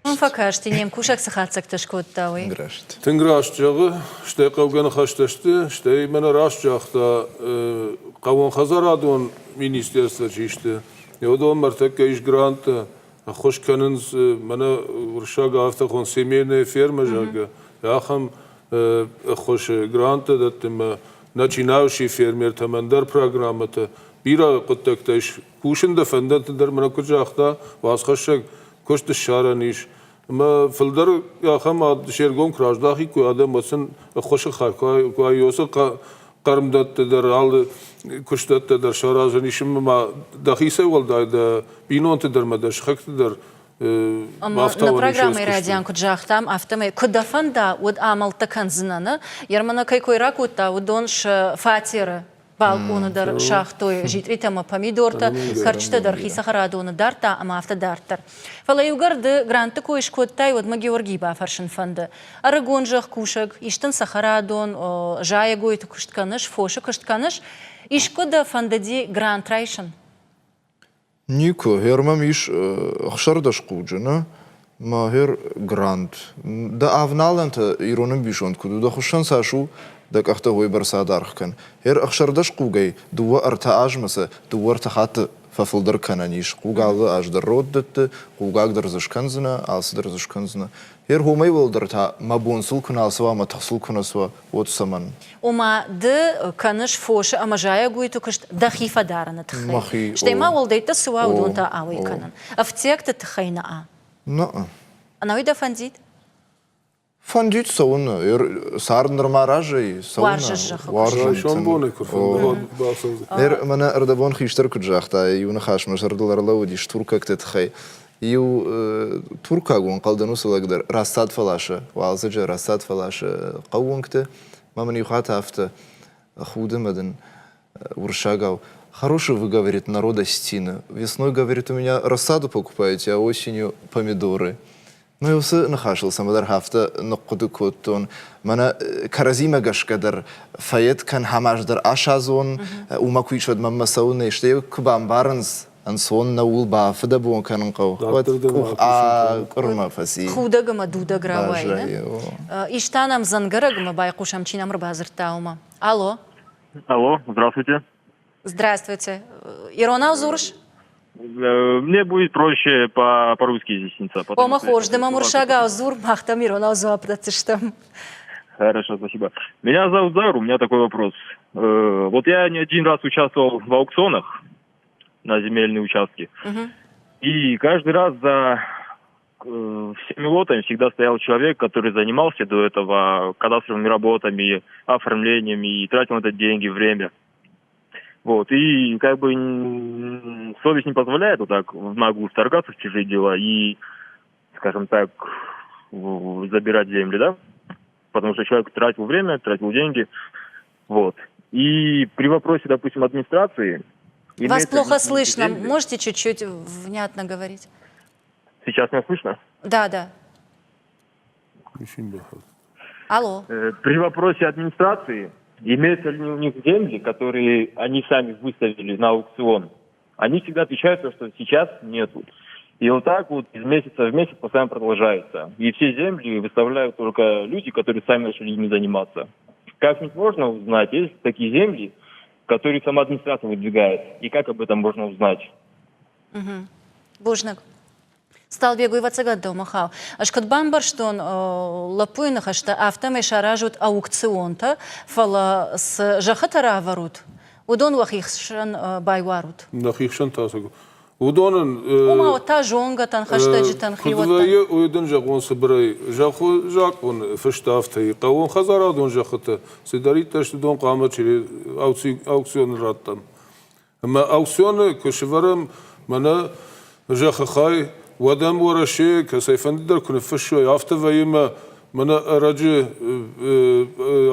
Фӕкасти, не мкусӕг цы хатдзӕгтӕ скодта, уый. Тынг раст. Тынг раст зӕгъы, стӕй хъӕугӕ ныхӕстӕ сты, стӕй мӕнӕ раст загъта, хъӕууонхӕдзарадон министерство чи сты, уыдон ӕртӕккӕ ис гранттӕ, ӕххуыс кӕнынц мӕнӕ уырыссаг афтӕ хон семейная фермӕ, зӕгъгӕ, ахӕм ӕххуысы гранттӕ дӕттынмӕ, начинающие фермертӕм ӕндӕр программӕтӕ, бирӕ хъуыддӕгтӕ ис. Кусын дӕ фӕндӕтты дӕр мӕнӕ куыд загъта уацхӕссӕг, куыст ссарӕн ис. Ӕмӕ фылдӕр ахӕм се ргом куы раздахиккой адӕм, уӕд сын ӕххуысы хай куы уаид, хъӕрмдӕтты дӕр, алы куыстӕттӕ дӕр саразӕн ис ӕмӕ ма дӕхицӕй уӕлдай дӕ бинонты дӕр ӕмӕ дӕ сыхӕгты дӕр Ӕмӕ нӕ программӕйы райдиан куыд загътам, афтӕмӕй куы дӕ фӕнда, уӕд амӕлттӕ кӕндзынӕ, нӕ? Ермана кӕй кой ракодта, уыдон сӕ фатеры балкъоны дӕр сагътой джитъритӕ ӕмӕ помидортӕ, кӕрчытӕ дӕр хи цӕхӕрадоны дардта ӕмӕ афтӕ дарддӕр. Фӕлӕ иугӕр ды грантты кой скодтай, уӕд мӕ Георгийы бафӕрсын фӕнды. Ӕрыгон зӕхкусӕг, истын цӕхӕрадон, зайӕгойты куыст кӕныс, фосы куыст кӕныс, искуы дӕ фӕндыди грант райсын? Никуы. Гъер мӕм ис 16 хъуджы, нӕ? Мӕ гъер грант. Дӕ авналӕнтӕ ирон ӕмбисонд куыд у, дӕ хуыссӕн цас у, дӕ къӕхтӕ уыйбӕрц адаргъ кӕн. Гъер 16 хъугӕй дыууӕ-ӕртӕ азмӕ сӕ дыууӕ-ӕртӕ хатты фӕфылдӕр кӕнӕн ис. Хъуг алы аз дӕр род дӕтты, хъугаг дӕр дзы скӕндзынӕ, алцыдӕр дзы скӕндзынӕ. Гъер уымӕй уӕлдӕр та мӕ бон сыл куы нал цӕуа, мӕ тых сыл куы нӕ цӕуа, уӕд цӕмӕн? Ома ды кӕныс фосы ӕмӕ зайӕгойты куыст дӕхи фӕдарыны тыххӕй. Мӕхи, Стӕй ма уӕлдӕйттӕ цы уа, уыдон та ауӕй кӕнын. Ӕфтиӕгты тыххӕй нӕ. Нӕ. Ӕнӕуи дӕ фӕндид? Фӕндид цӕуын. Цард нырма разӕй цӕуын. Уарзыс зӕххы куыст. Райсом боны куы фӕнды, бацӕудзӕн. Мӕнӕ ӕрдӕбон хистӕр куыд загъта, иу ныхас мӕ зӕрдыл ӕрлӕууыдис туркӕгты тыххӕй. Иу туркаг ӕнхъӕлдӕн уыцы лӕг дӕр рӕстад фӕласы, уалдзӕджы рӕстад фӕласы хъӕууынгты. Мӕ мын иу хатт афтӕ худы мӕ дын уырыссагау. Хороший вы, говорит, народ осетины. Весной, говорит, у меня рассаду покупаете, а осенью помидоры. Ну, уыцы ныхасыл цӕмӕдӕр афтӕ ныхъхъуыды кодтон. Мӕнӕ кӕрӕдзимӕ гӕсгӕ дӕр фӕед кӕн хамаз дӕр асадзон, уымӕ куы ис, уӕд мӕнмӕ цӕуын, стӕй куы бамбарынц, ӕнцон нӕуыл бафыдӕбон кӕнын хъӕуы, уӕд къух къуырмӕ фӕци. Худӕг ӕмӕ дудӕг рауайы. Ис та нӕм дзӕнгӕрӕгмӕ байхъусӕм, чи нӕм ӕрбадзырдта, уымӕ. Алло. Алло, здравствуйте. Здравствуйте. Иронау дзурыс? Мне будет проще по-русски изъясниться. Ома хорз, ды мӕм уырыссагау дзур, мах дӕм иронау дзуапп дӕтдзыстӕм. Хорошо, спасибо. Меня зовут Заур, у меня такой вопрос. Вот я не один раз участвовал в аукционах на земельные участки. И каждый раз за всеми лотами всегда стоял человек, который занимался до этого кадастровыми работами, оформлениями и тратил на это деньги, время. Вот, и как бы совесть не позволяет вот так в наглую вторгаться в чужие дела и, скажем так, забирать земли, да? Потому что человек тратил время, тратил деньги. Вот. И при вопросе, допустим, администрации... Вас плохо слышно. Земли? Можете чуть-чуть внятно говорить? Сейчас меня слышно? Да, да. Алло. При вопросе администрации, имеются ли у них земли, которые они сами выставили на аукцион, они всегда отвечают, что сейчас нету. И вот так вот из месяца в месяц постоянно продолжается. И все земли выставляют только люди, которые сами начали ими заниматься. Как-нибудь можно узнать, есть такие земли, которые сама администрация выдвигает, и как об этом можно узнать? Угу. Бузныг. Сталбег, ӕвӕццӕгӕн дӕумӕ хауы. Ӕз куыд бамбӕрстон лӕппуйы ныхӕстӕ, афтӕмӕй саразут аукционтӕ, фӕлӕ цы зӕххытӕ равӕрут, уыдон уӕхи хсӕн байуарут. Нӕхи хсӕн та цы Уыдонӕн Ома, уӕд та зонгӕтӕн, хӕстӕджытӕн, куыд хиуӕттӕн. вӕййы, уый дын зӕгъон цыбырӕй. Зӕххы закъон фыст афтӕ и. Хъӕууонхӕдзарадон зӕххытӕ цыдӕриддӕр сты, уыдон хъуамӕ аукционы раттӕм. Ӕмӕ аукционы куы сӕвӕрӕм мӕнӕ зӕххы хай, уӕд ӕм Уӕрӕсе кӕцӕйфӕнды дӕр куы ныффыссой, афтӕ вӕййы мӕ мӕнӕ ӕрӕджы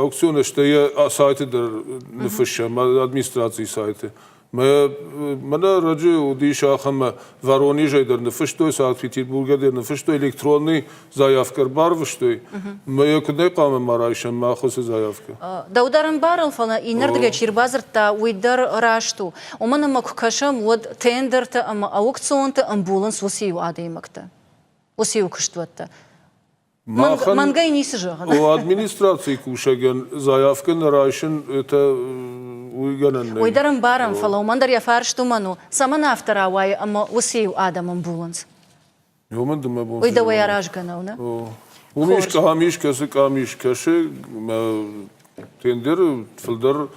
аукционы стӕй йӕ сайты дӕр ныффыссӕм, администрацийы сайты. Мӕнӕ ӕрӕджы уыдис ахӕм Воронежӕй дӕр ныффыстой, Санкт-Петербургӕй дӕр ныффыстой, электронный заявкӕ ӕрбарвыстой. Мӕ йӕ куыдӕй хъуамӕ ма райсӕм мах уыцы заявкӕ? Дӕу дӕр ӕмбарын, фӕлӕ иннӕрдыгӕй чи рбадзырдта, уый дӕр раст у. Уымӕн ӕмӕ куы кӕсӕм, уӕд тендертӕ ӕмӕ аукционты ӕмбулынц уыцы иу адӕймӕгтӕ, уыцы иу куыстуӕттӕ. Мӕнгӕй ницы зӕгъын. О, администрацийы кусӕгӕн заявкӕ нӕ райсын, это уый гӕнӕн нӕй. Уый дӕр ӕмбарӕм, фӕлӕ уымӕн дӕр йӕ фарст уымӕн у, цӕмӕн афтӕ рауайы ӕмӕ уыцы иу адӕм ӕмбулынц? Уымӕн дын мӕ бон Уый дӕуӕй аразгӕ нӕу, нӕ? Уым ис къамис, кӕсы къамис, кӕсы тендеры фылдӕр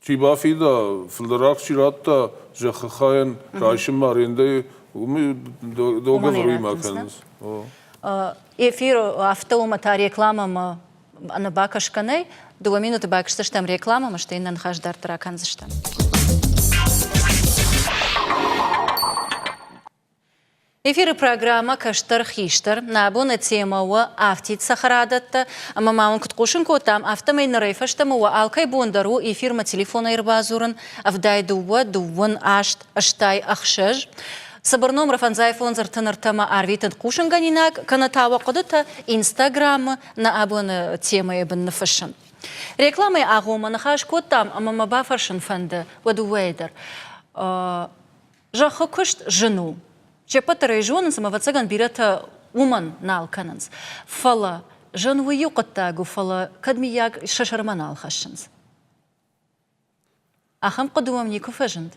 чи бафида, фылдӕр аргъ чи радта зӕххы хайӕн райсынмӕ арендӕйы. Уым договор уыимӕ кӕнынц. Эфир афтӕ уымӕ та рекламӕмӕ ӕнӕбакӕсгӕ нӕй. Дыууӕ минуты бакӕсдзыстӕм рекламӕмӕ, стӕй нӕ ныхас дарддӕр акӕндзыстӕм. Эфиры программӕ «Кӕстӕр хистӕр» нӕ абоны темӕ у афтид цӕхӕрадӕттӕ. Ӕмӕ ма уын куыд хъусын кодтам, афтӕмӕй нырӕй фӕстӕмӕ уӕ алкӕй бон дӕр у эфирмӕ телефонӕй ӕрбадзурын 72 28 86. Цыбыр номыры фӕндзай фондз ӕртын ӕртӕмӕ арвитын хъусынгӕнинаг, кӕнӕ та уӕ хъуыдытӕ Инстаграмы нӕ абоны темӕйы бын ныффыссын. Рекламӕйы агъоммӕ ныхас кодтам ӕмӕ мӕ бафӕрсын фӕнды уӕ дыууӕйы дӕр. Зӕххы куыст зын у. Се ппӕт дӕр ӕй зонынц ӕмӕ, ӕвӕццӕгӕн, бирӕтӕ уымӕн нал кӕнынц. Фӕлӕ зын уый иу хъуыддаг у, фӕлӕ кӕд, мыййаг, сӕ сӕрмӕ нал хӕссынц. Ахӕм хъуыды уӕм никуы фӕзынд?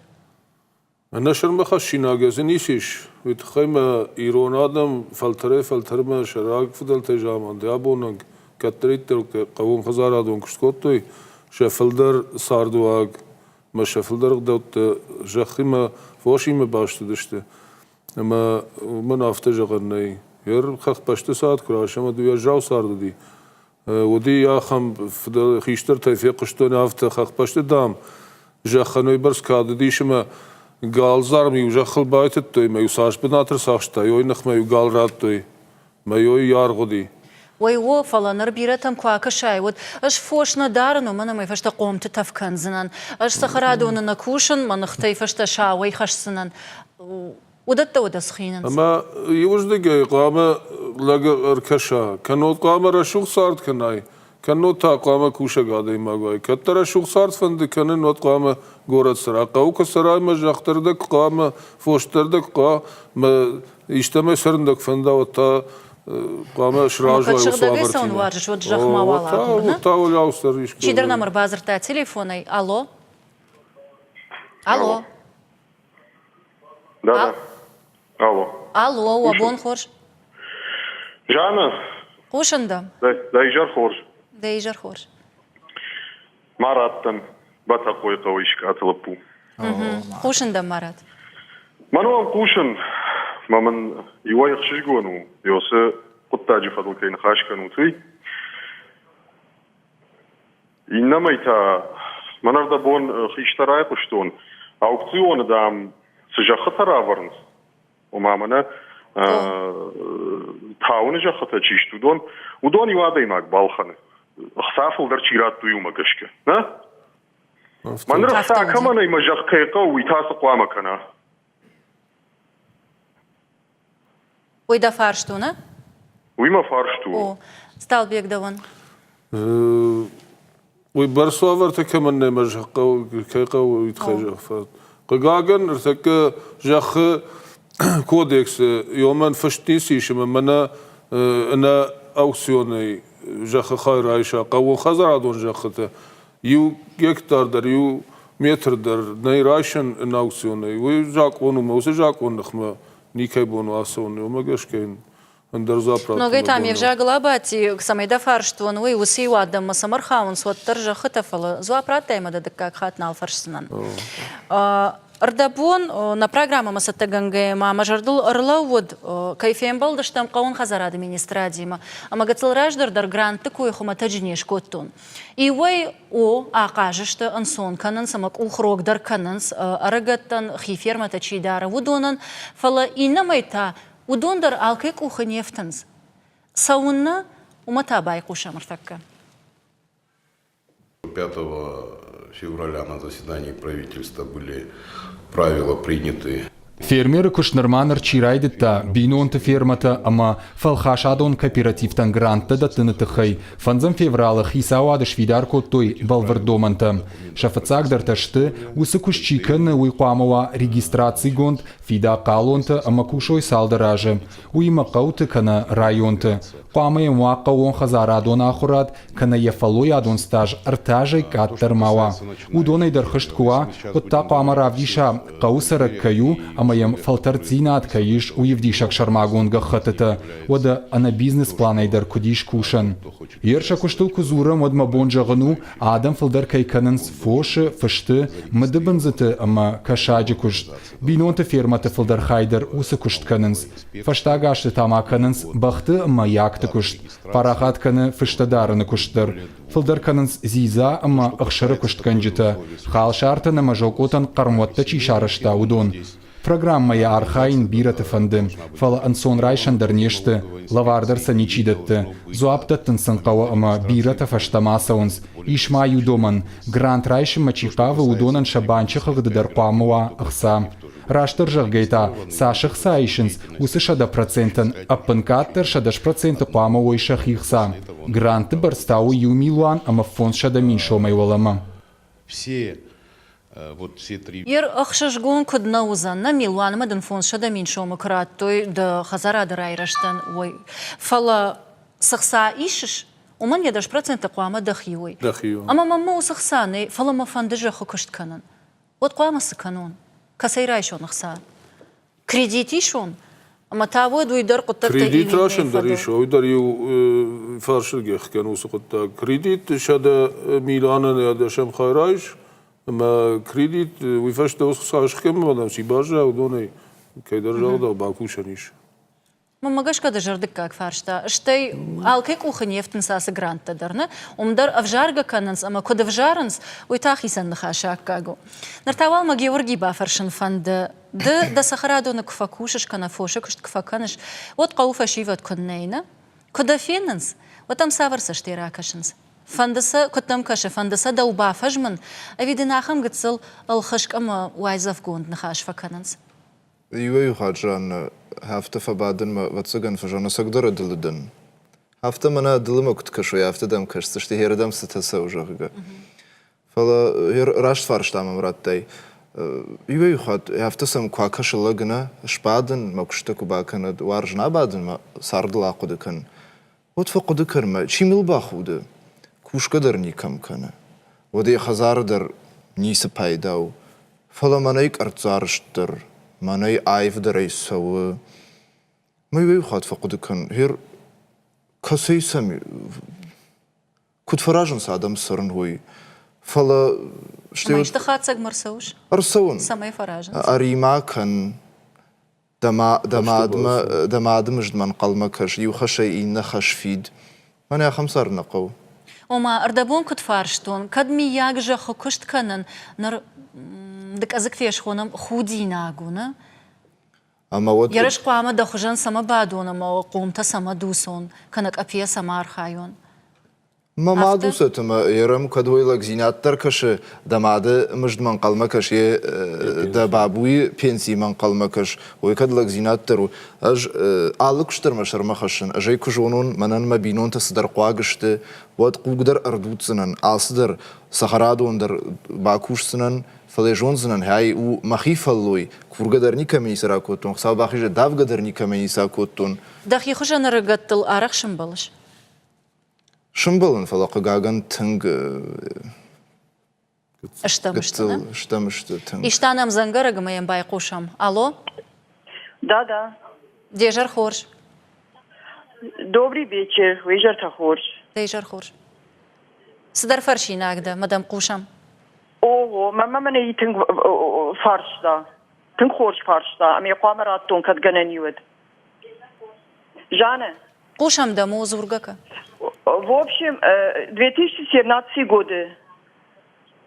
Ӕнӕ сӕрмӕ хӕссинагӕй дзы ницы ис. Уый тыххӕй мӕ ирон адӕм фӕлтӕрӕй-фӕлтӕрмӕ сӕ рагфыдӕлтӕй заманты абоны онг кӕддӕриддӕр хъӕууонхӕдзарадон куыст кодтой, сӕ фылдӕр цардуаг ӕмӕ сӕ фылдӕр ӕгъдӕуттӕ зӕххимӕ, фосимӕ баст уыдысты. Ӕмӕ уымӕн афтӕ зӕгъӕн нӕй. Ер хӕхбӕсты цард куы райсӕм, уӕд уӕззау цард уыди. Уыди ахӕм хистӕртӕй фехъуыстон афтӕ, хӕхбӕсты, дам, зӕххӕн уыйбӕрц кад уыдис ӕмӕ галдзарм-иу зӕххыл байтыдтой ӕмӕ-иу цас бынат ӕрцахстай, уый ныхмӕ-иу гал радтой. Мӕ аргъ уыди. Ой, о, фӕлӕ ныр бирӕтӕм куы акӕсай, уӕд ӕз фос нӕ дарын, уымӕн ӕмӕ фӕстӕ хъомты тӕф кӕндзынӕн. Ӕз цӕхӕрадоны нӕ кусын, мӕ ныхтӕй фӕстӕ сауӕй хӕсдзынӕн. Уыдӕттӕ уӕдӕ схинынц. Ӕмӕ иуыздыгӕй хъуамӕ лӕг ӕркӕса, кӕннод хъуамӕ рӕсугъд цард кӕнай, кӕннод та хъуамӕ кусӕг адӕймаг уай. Кӕд дӕ рӕсугъд цард фӕнды кӕнын, уӕд хъуамӕ горӕт цӕра. Хъӕуы куы цӕрай мӕ зӕхх дӕр дӕ куы хъуа, мӕ фос дӕр дӕ куы хъуа, мӕ истӕмӕй цӕрын дӕ куы фӕнда, уӕд та хъуамӕ сразы уай уыцы сыгъдӕгӕй цӕуын уарзыс, уӕд зӕхх мауал агур, нӕ? Та уӕлиау сӕр искуы. Чидӕр нӕм ӕрбадзырдта телефонӕй. Алло? Алло? Да, да. Алло. Алло, уӕ бон хорз. Жанна. Хъусын дӕм. Дӕ изӕр хорз. Дӕ изӕр хорз. Марат дӕн, Бӕтӕхъойы хъӕуы Искъаты лӕппу. Хъусын дӕм, Марат. Мӕн уӕм хъусын, мӕ мын иуӕй ӕхсызгон у, Йосы хъуыддаджы фӕдыл кӕй ныхас кӕнут, уый. Иннӕмӕй та, мӕн ӕрдӕбон хистӕр айхъуыстон, аукционы, дам, цы зӕххытӕ равӕрынц, ома мӕнӕ тауыны зӕххытӕ чи сты, уыдон, уыдон иу адӕймаг балхӕны. Ӕхца фылдӕр чи радтой, уымӕ гӕсгӕ. Нӕ? Мӕ ныр ӕхца кӕмӕн ӕй мӕ зӕхх кӕй хъӕуы, уый та цы хъуамӕ кӕна? Уый дӕ фарст у, нӕ? Уый мӕ фарст у. О, Сталбег дӕуӕн. Уый бӕрц уавӕртӕ кӕмӕн нӕ мӕ кӕй хъӕуы, уый тыххӕй зӕгъ. Хъыгагӕн, ныртӕккӕ зӕххы кодексы ёмӕн фыст ницы ис ӕмӕ мӕнӕ ӕнӕ аукционӕй зӕххы хай райса хъӕууонхӕдзарадон зӕххытӕ иу гектар дӕр, иу метр дӕр нӕй райсӕн ӕнӕ аукционӕй. Уый закъон у, мӕ уыцы закъон ныхмӕ никӕй бон у ацӕуын. Уымӕ гӕсгӕ йын ӕндӕр дзуапп раттын Ногӕй та ме взагыл абадти, цӕмӕй дӕ фарстон, уый уыцы иу адӕммӕ цӕмӕ рхауынц, уӕддӕр зӕххытӕ, фӕлӕ дзуапп радтай ӕмӕ дӕ дыккаг хатт нал фӕрсдзынӕн. Ӕрдӕбон нӕ программӕмӕ цӕттӕгӕнгӕйӕ ма мӕ зӕрдыл ӕрлӕууыд, кӕй фембӕлдыстӕм хъӕуон хӕдзарады министрадимӕ, ӕмӕ гыццыл раздӕр дӕр грантты кой хуымӕтӕджы не скодтон. Иуӕй, о, ахъаз сты, ӕнцон кӕнынц ӕмӕ къух рогдӕр кӕнынц ӕрыгӕттӕн, хи фермӕтӕ чи дары, уыдонӕн, фӕлӕ иннӕмӕй та уыдон дӕр алкӕй къухы не фтынц. Цӕуыннӕ, уымӕ та байхъусӕм ӕртӕккӕ. 5 февраля на заседании правительства были правила приняты. Фермеры куыст нырма ныр чи райдыдта, бинонты фермӕтӕ ӕмӕ фӕлхасадон кооперативтӕн гранттӕ дӕттыны тыххӕй фӕндзӕм февралы хицауады сфидар кодтой бӕлвырд домӕнтӕ. Сӕ фыццагдӕртӕ сты, уыцы куыст чи кӕны, уый хъуамӕ уа регистрацигонд, фида хъалонтӕ ӕмӕ кусой цалдӕр азы, уыимӕ хъӕуты кӕнӕ районты. Хъуамӕ йӕм уа хъӕууонхӕдзарадон ахуырад кӕнӕ йӕ фӕллойадон стаж ӕртӕ азӕй къаддӕр ма уа. Уыдонӕй дӕр хызт куы уа, уӕд та хъуамӕ равдиса, хъӕуы цӕрӕг кӕй у ӕмӕ. ӕмӕ йӕм фӕлтӕрддзинад кӕй ис, уый ӕвдисӕг сӕрмагонд гӕххӕттытӕ, уӕдӕ ӕнӕ бизнес-планӕй дӕр куыд ис кусӕн. Ер сӕ куыстыл куы дзурӕм, уӕд мӕ бон зӕгъын у, адӕм фылдӕр кӕй кӕнынц фосы, фысты, мыдыбындзыты ӕмӕ кӕсаджы куыст. Бинонты фермӕты фылдӕр хай дӕр уыцы куыст кӕнынц. Фӕстаг азты та ма кӕнынц бӕхты ӕмӕ якты куыст. Парахат кӕны фыстӕ дарыны куыст дӕр. Фылдӕр кӕнынц дзидза ӕмӕ ӕхсыры куыстгӕнджытӕ, халсартӕн ӕмӕ зокъотӕн хъӕрмуӕттӕ чи сарӕзта, уыдон. Программӕйы архайын бирӕты фӕнды, фӕлӕ ӕнцон райсӕн дӕр не сты, лӕвар дӕр сӕ ничи дӕтты. Дзуапп дӕттын сын хъӕуы ӕмӕ бирӕтӕ фӕстӕмӕ ацӕуынц. Ис ма иу домӕн, грант райсынмӕ чи хъавы, уыдонӕн сӕ банчы хыгъды дӕр хъуамӕ уа ӕхца. Растдӕр зӕгъгӕй та, цас ӕхца исынц, уыцы 100%-ӕн ӕппынкъаддӕр 110% хъуамӕ уой сӕхи хца. Грантты бӕрц та у иу милуан ӕмӕ 500 000 сомӕй уӕлӕмӕ. Все вот все три. Ер ӕхсызгон куыд нӕ уыдзӕн, нӕ милуанмӕ дын 500 000 сомы куы радтой дӕ хӕдзарады райрӕзтӕн, уой. Фӕлӕ цы хца исыс, уымӕн йӕ 10% хъуамӕ дӕхи уой. Дӕхи уой. Ӕмӕ мӕнмӕ уыцы хца нӕй, фӕлӕ мӕ фӕнды зӕххы куыст кӕнын. Уӕд хъуамӕ цы кӕнон? Кӕцӕй райсон ӕхца? Кредит исон? Ӕмӕ та уӕд уый дӕр хъуыддӕгтӕ Кредит расын дӕр ис, уый дӕр иу фарсыргӕх кӕн уыцы хъуыддаг. Кредит 100 милуанӕн йӕ дӕсӕм хай райс, ӕмӕ кредит уый фӕстӕ уыцы цас кӕм чи баззайа, уыдонӕй кӕйдӕр загъдау бакусӕн ис. Мӕнмӕ гӕсгӕ дызӕрдыггаг фарста. Стӕй алкӕй къухы не фтынц ацы гранттӕ дӕр, нӕ? Уым дӕр ӕвзаргӕ кӕнынц ӕмӕ куыд ӕвзарынц, уый та хицӕн ныхасы аккаг у. Ныр та уал мӕ Георгий бафӕрсын фӕнды. Ды дӕ цӕхӕрадоны куы фӕкусыс кӕнӕ фосы куыст куы фӕкӕныс, уӕд хъӕуы фӕсивӕд куыннӕ и, нӕ? Куы дӕ фенынц, уӕд ӕм цавӕр цӕстӕй ракӕсынц? Фӕнды сӕ, куыд дӕм кӕсы, фӕнды сӕ дӕу бафӕзмын, ӕви дын ахӕм гыццыл ӕлхыскъ ӕмӕ уайдзӕфгонд ныхас фӕкӕнынц? Иуӕй-иу хатт Жаннӕ афтӕ фӕбадынмӕ, ӕвӕццӕгӕн, фӕзоны, ӕцӕгдӕр ӕдылы дӕн. Афтӕ мӕнӕ ӕдылымӕ куыд кӕсой, афтӕ дӕм кӕсдзысты, хердӕм цытӕ цӕуы, зӕгъгӕ. Фӕлӕ раст фарста мӕм радтай. Иуӕй-иу хатт афтӕ сӕм куы акӕсы лӕг нӕ, сбадын, мӕ куыстӕ куы бакӕнӕд, уарзын абадын, мӕ цардыл ахъуыды кӕн. Уӕд фӕхъуыды кӕн мӕ, чи мыл бахуды, кусгӕ дӕр никӕм кӕны. Уӕд йӕ хӕдзары дӕр ницы пайда у. Фӕлӕ мӕнӕй къӕрццарӕзтдӕр, мӕнӕй аивдӕрӕй цӕуы. Мӕ иу хатт фӕхъуыды кӕн, гъер кӕцӕй сӕм куыд фӕразынц адӕм цӕрын, уый. Фӕлӕ стӕй Ӕмӕ исты хатдзӕгмӕ ӕрцӕуыс? Ӕрцӕуын. Цӕмӕй фӕразынц? Ӕри-ма кӕн, дӕ, дӕ мадмӕ, дӕ мады мыздмӕ ӕнхъӕлмӕ кӕс, иу хӕсӕй иннӕ хӕс фид. Мӕнӕ ахӕм цард нӕ хъӕуы. Ома, ӕрдӕбон куыд фарстон, кӕд миййаг зӕххы куыст кӕнын, ныр дыкъӕдзыг фесхонӕм худинаг у, нӕ? Ӕмӕ уӕд... Ерыс хъуамӕ дӕ хуызӕн цӕмӕ бадон ӕмӕ хъомтӕ цӕмӕ дуцон, кӕнӕ къӕпийӕ цӕмӕ архайон? Мӕ мад усӕт ӕмӕ ерӕм кӕд уой лӕгдзинад дӕр кӕсы, дӕ мады мыздмӕ ӕнхъӕлмӕ кӕс, е дӕ бабуйы пенсимӕ ӕнхъӕлмӕ кӕс, уой кӕд лӕгдзинад дӕр у. Ӕз алы куыст дӕр мӕ сӕрмӕ хӕссын, ӕз ӕй куы зонон, мӕнӕн мӕ бинонтӕ цыдӕр хъуаг сты, уӕд хъуг дӕр ӕрдудздзынӕн, алцыдӕр цӕхӕрадон дӕр бакусдзынӕн, фӕлӕ зондзынӕн, ай у мӕхи фӕллой, кургӕ дӕр никӕмӕ ницы ракодтон, Хуыцау бахизӕд, давгӕ дӕр никӕмӕ ницы акодтон. Дӕхи хуызӕн ӕрыгӕттыл арӕх сӕмбӕлыс? Сымбӕлын, фӕлӕ хъыгагӕн тынг стӕм сты, гыццыл стӕм сты тынг. Иста нӕм дзӕнгӕрӕг ӕмӕ йӕм байхъусӕм. Алло? Да, да. Де зӕр хорз. Добрый вечер, уе зӕртӕ хорз. Де зӕр хорз. Цыдӕр фӕрсинаг дӕ, мӕ дӕм хъусӕм. Ого, мӕ мӕнӕ тынг фарста. Тынг хорз фарста, ӕмӕ хъуамӕ раттон, кӕд гӕнӕн и уӕд. Жанна? Хъусӕм дӕм, о, дзургӕ кӕ. В общем, 2017 годы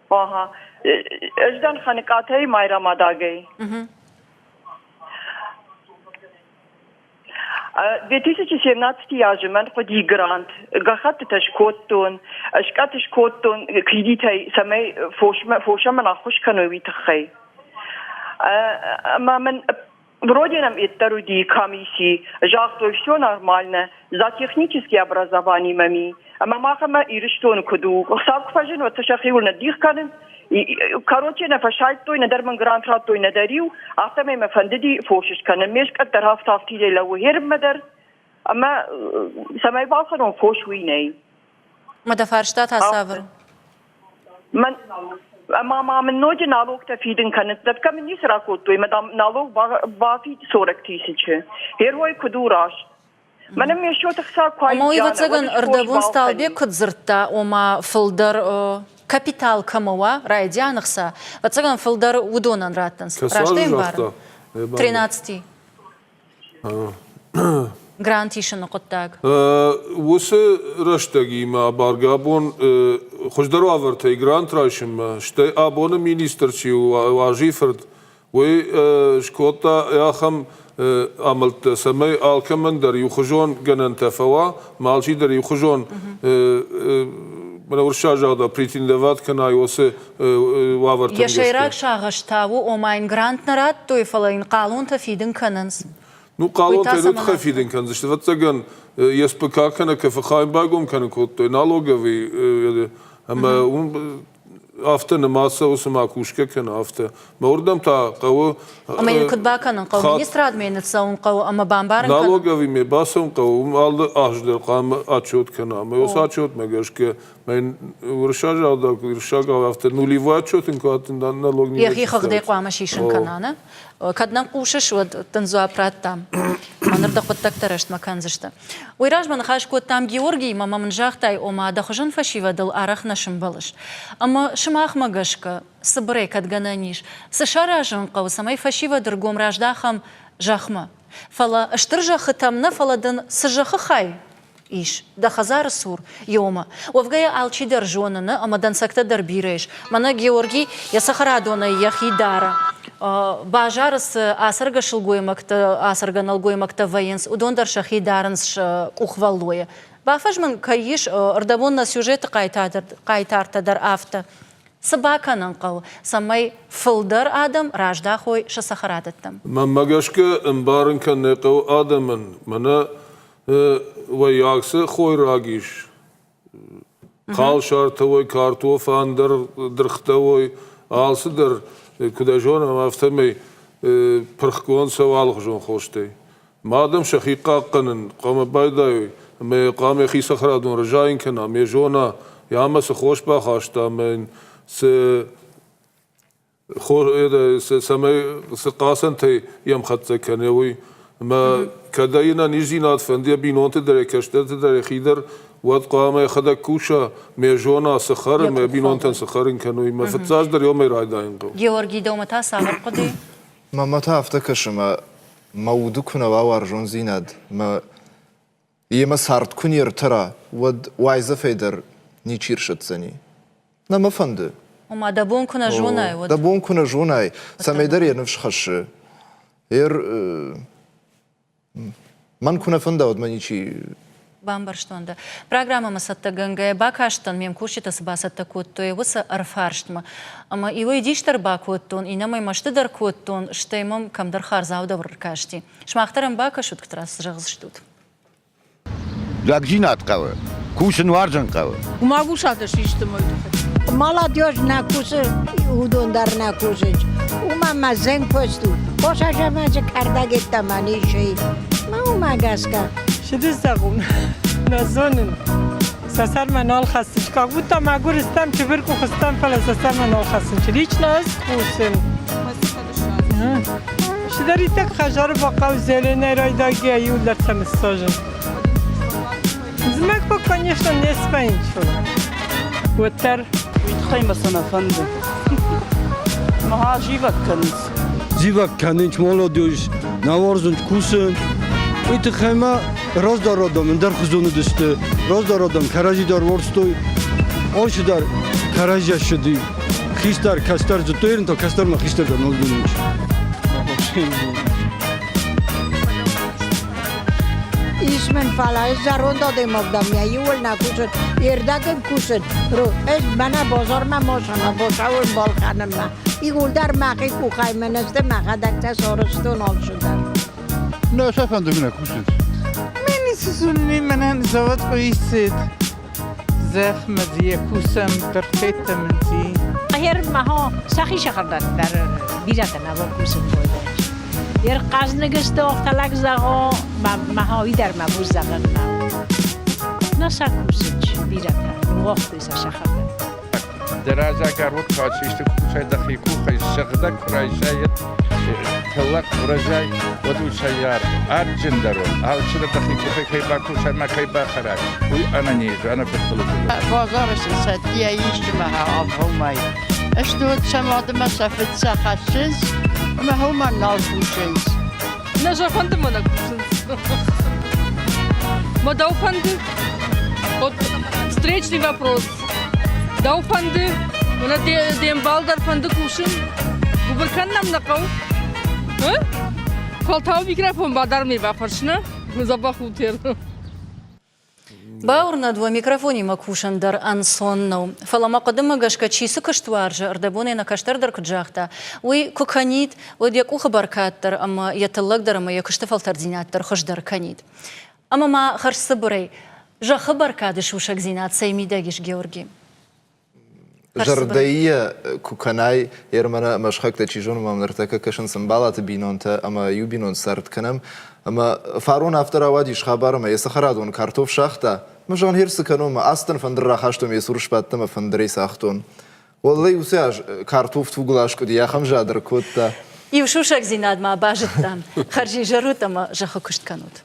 ага, ӕз дӕн Ханыкъатӕй Майрӕмадагӕй. 2017 азы мӕн хъуыди грант. Гӕххӕттытӕ скодтон, скъӕт скодтон кредитӕй, цӕмӕй фосмӕ, фосӕн мын ӕххуыс кӕной, уый тыххӕй. Ӕмӕ мын Вроде нам это уыди комисси, загътой, все нормально, за технические образование мӕм ӕмӕ мах ӕмӕ Ирыстоны куыд у, Хуыцау куы фӕзын, уӕд сӕ сӕхиуыл ныддих кӕнынц. Короче, нӕ фӕсайдтой, нӕдӕр мын грант радтой, нӕдӕр иу, афтӕмӕй мӕ фӕндыди фос скӕнын. Ме скъӕт дӕр афтӕ афтидӕй лӕууы херммӕ дӕр, ӕмӕ цӕмӕй балхӕнон фос, уый нӕй. Мӕ дӕ фарста та цавӕр? Мӕн... Ӕмӕ ма мын ноджы налогтӕ фидын кӕнынц. Дӕтгӕ мын ницы ракодтой, мӕ дам налог бафид 40 тысячы. Герой куыд у раст? Мӕнӕ ме счеты хца куы Ома, ӕвӕццӕгӕн, ӕрдӕбон Сталбег куыд дзырдта, ома фылдӕр капитал кӕмӕ уа, райдианы хца, ӕвӕццӕгӕн, фылдӕр уыдонӕн раттынц. Раст ӕй ӕмбарын? Тринадцати. Грант исыны хъуыддаг. Уыцы рӕстӕгимӕ абаргӕ абон хуыздӕр уавӕртӕй грант райсынмӕ, стӕй абоны министр чи у, Уазийы фырт, уый скодта ахӕм амӕлттӕ, цӕмӕй алкӕмӕн дӕр иухуызон гӕнӕнтӕ фӕуа, ма алчидӕр иухуызон уырыссаг загъдау претендовать кӕна уыцы уавӕртӕм Йӕ сӕйраг сагъӕс та у, ома йын грант нӕ радтой, фӕлӕ йын хъалонтӕ фидын кӕнынц. Ну, хъалонтӕ йын тыххӕй фидын кӕндзысты. Ӕвӕццӕгӕн, СПК кӕнӕ КФХ байгом кӕнын кодтой налоговый ӕмӕ уым афтӕ нымад цӕуы, цыма кусгӕ кӕны, афтӕ. Мӕ уырдӕм та хъӕуы... Ӕмӕ йын куыд бакӕнын хъӕуы? Министрадмӕ йын ныццӕуын хъӕуы ӕмӕ бамбарын кӕнын? Налоговыймӕ бацӕуын хъӕуы, уым алы аз дӕр хъуамӕ отчет кӕна. Ӕмӕ уыцы отчетмӕ гӕсгӕ уырыссаг загъдау, уырыссагау афтӕ нулевой отчет ын куы аттын, налог не Йӕхи хыгъдӕй хъуамӕ сисын кӕна, нӕ? Кӕд нӕм хъусыс, уӕд дын дзуапп радтам. Ӕмӕ ныр дӕ хъуыддӕгтӕ рӕстмӕ кӕндзысты. Уый размӕ ныхас кодтам Георгиимӕ ӕмӕ мын загътай, ома дӕ хуызӕн фӕсивӕдыл арӕх нӕ сымбӕлыс. Ӕмӕ сымахмӕ гӕсгӕ, цыбырӕй кӕд гӕнӕн ис, цы саразын хъӕуы, цӕмӕй фӕсивӕды ргом раздахӕм зӕхмӕ? Фӕлӕ стыр зӕххытӕм нӕ, фӕлӕ дын цы зӕххы хай ис дӕ хӕдзары цур иомӕ. Уӕвгӕ йӕ алчидӕр зоны, нӕ, ӕмӕ дӕнцӕгтӕ дӕр бирӕ ис. Мӕнӕ Георги йӕ цӕхӕрадонӕй йӕхи дары. Базары цы ацӕргӕ сылгоймӕгтӕ, ацӕргӕ нӕлгоймӕгтӕ вӕййынц, уыдон дӕр сӕхи дарынц къухвӕллойы. Бафӕзмын кӕй ис, ӕрдӕбон нӕ сюжеты хъайтартӕ дӕр афтӕ. Цы бакӕнын хъӕуы, цӕмӕй фылдӕр адӕм раздахой сӕ цӕхӕрадӕттӕм? Мӕнмӕ гӕсгӕ, ӕмбарын кӕнын хъӕуы адӕмӕн, мӕнӕ уӕййаг цы хойраг ис, халсартӕ уой, картоф, ӕндӕр дыргътӕ уой, алцыдӕр, куыд ӕй зонӕм, афтӕмӕй пырхгонд цӕуы алыхуызон хостӕй. Ма адӕм сӕхи хъахъхъӕнын хъуамӕ байдайой ӕмӕ хъуамӕ йӕхи цӕхӕрадон рзайын кӕна, ме зона, йӕ ӕмӕ цы хос бахаста ӕмӕ йын цы цӕмӕй цы хъацӕнтӕй йӕм хӕццӕ кӕны, уый. Ӕмӕ кӕд ӕй ӕнӕниздзинад фӕнды йӕ бинонты дӕр, йӕ кӕстӕрты дӕр, йӕхи дӕр, уӕд хъуамӕ йӕхӕдӕг куса, ме зона, цы хӕры, мӕ бинонтӕн цы хӕрын кӕны, уый. Мӕ фыццаджыдӕр уымӕй райдайын хъӕуы. Георгий, дӕумӕ та цавӕр хъуыды? Мӕнмӕ та афтӕ кӕсы, мӕ мӕ уды куы нӕ уа уарзондзинад, мӕ йемӕ цард куы не ртӕра, уӕд уайдзӕфӕй дӕр ничи рсӕтдзӕни. Нӕ мӕ фӕнды. Ома дӕ бон куы нӕ зонай, уӕд. Дӕ бон куы нӕ зонай, цӕмӕйдӕр йӕ ныфс хӕссы. Ер мӕн куы нӕ фӕнда, уӕд мӕ ничи Бамбӕрстон дӕ. Программӕмӕ цӕттӕгӕнгӕйӕ бакастӕн, ме мкусджытӕ цы бацӕттӕ кодтой, уыцы ӕрфарстмӕ. Ӕмӕ иуӕй дис дӕр бакодтон, иннӕмӕй мӕсты дӕр кодтон, стӕй мӕм кӕмдӕр хардзау дӕр ӕркасти. Сымах дӕр ӕм бакӕсут, куыд раст зӕгъдзыстут. Лӕгдзинад хъӕуы, кусын уарзын хъӕуы. Магусатӕ систы мой тыххӕй. Молодежь нӕ кусы, уыдон дӕр нӕ кусынц. Уымӕ мӕ зын куыст у. Хосазӕмӕджы кӕрдӕг йеддӕмӕ ницы и. Мӕ уымӕ гӕсгӕ. Чыды зӕгъун, нӕ зонын. Сӕ сӕрмӕ нал хӕссынц. Как будто мӕгуыр стӕм, чыбыркъух стӕм, фӕлӕ сӕ сӕрмӕ нал хӕссынц. Лично ӕз кусын. Чидӕриддӕр хӕдзары бахъӕуы зеленӕй райдайгӕ иуылдӕр сӕм ссажын. Зымӕг ба, конечно, не свӕййынц, фӕлӕ уӕддӕр. Уый тыххӕй мӕ сӕ нӕ фӕнды. Мӕ зивӕг кӕнынц. Зивӕг кӕнынц, молодежь, нӕ уарзынц кусын. Уый тыххӕй ма раздӕр адӕм ӕндӕрхуызон уыдысты. Раздӕр адӕм кӕрӕдзи дӕр уарзтой, алчидӕр кӕрӕдзийӕ ссыди. Хистӕр, кӕстӕр зыдтой, та кӕстӕрмӕ хистӕр дӕр нал зонынц. Ис мын, фӕлӕ ӕз зӕронд адӕймаг дӕн, йӕ иуыл нӕ кусын, йе рдӕгыл кусын. Ӕз мӕнӕ базармӕ машинӕ бацӕуын балхӕнынмӕ. Иууылдӕр мӕхи къухӕй мын сты, мӕхӕдӕг сӕ сарӕзтон алцыдӕр. Нӕ сӕ фӕнды нӕ кусынц. Мен ницы мӕнӕн завод къуисит. Зӕхмӕ дзы кусӕм, дыргътӕ мын дзи. Хер махо сӕхи сахардӕр бирӕтӕ нӕ кусын койдӕр. Ер хъӕзныг сты охталаг зӕгъо, махо идӕр ма буз зӕгъын нӕу. На сӕ кусынч бирӕтӕ, ныууагътой сӕ сахардӕр. Дӕ разаг арвот куы ацисты кусай дӕхи къухӕй сыгъдӕг куы райсай, тыллӕг куы рӕзай, уӕд уый сӕййар адджындӕр у. Алчидӕр дӕхи къухӕй кӕй бакусай ӕмӕ кӕй бахӕрай, уый ӕнӕниз, ӕнӕфыдбылыз у. Базары сын сӕ исчи-ма авгъомӕй. Стут сӕ мадмӕ сӕ фыд сӕ хӕссынц, ӕмӕ уымӕн нал кусынц. Нӕ сӕ фӕнды мӕ нӕ кусынц. Мӕ дӕу фӕнды? Вот встречный вопрос. Дӕу фӕнды? Мӕнӕ де мбал дӕр фӕнды кусын? Гуыбыр кӕнӕм нӕ хъӕу? Фӕлтау микрофон бадар ме бафӕрсна. Дзӕбӕх у тер. Бауырнӕд уӕ, микрофонимӕ кусын дӕр ӕнцон нӕу. Фӕлӕ мӕ хъуыдымӕ гӕсгӕ, чи цы куыст уарзы, ӕрдӕбонӕй нӕ кӕстӕр дӕр куыд загъта, уый куы кӕнид, уӕд йӕ къухы бӕркад дӕр ӕмӕ йӕ тыллӕг дӕр ӕмӕ йӕ куысты фӕлтӕрддзинад дӕр хуыздӕр кӕнид. Ӕмӕ ма хӕрзцыбырӕй, зӕххы бӕркады сусӕгдзинад цӕй мидӕг ис, Георги? Зӕрдӕйы куы кӕнай, ермӕнӕ ӕмӕ сыхӕгтӕ чи зоны, мӕм ныртӕккӕ кӕсынц ӕмбалаты бинонтӕ ӕмӕ иу бинон цард кӕнӕм. Ӕмӕ фарон афтӕ рауадис хабар, ӕмӕ йӕ цӕхӕрадон картоф сагъта. Мӕ зӕгъын, хер цы кӕнон, мӕ ацыдтӕн фӕндыр рахастон, йӕ цуры сбадтӕн ӕмӕ фӕндырӕй цагътон. Уӕллӕй, уыцы аз картоф тугыл аскъуыди, ахӕм зад ӕркодта. Иу сусӕгдзинад ма базыдтам. Хӕрзизӕр ут ӕмӕ зӕххы куыст кӕнут.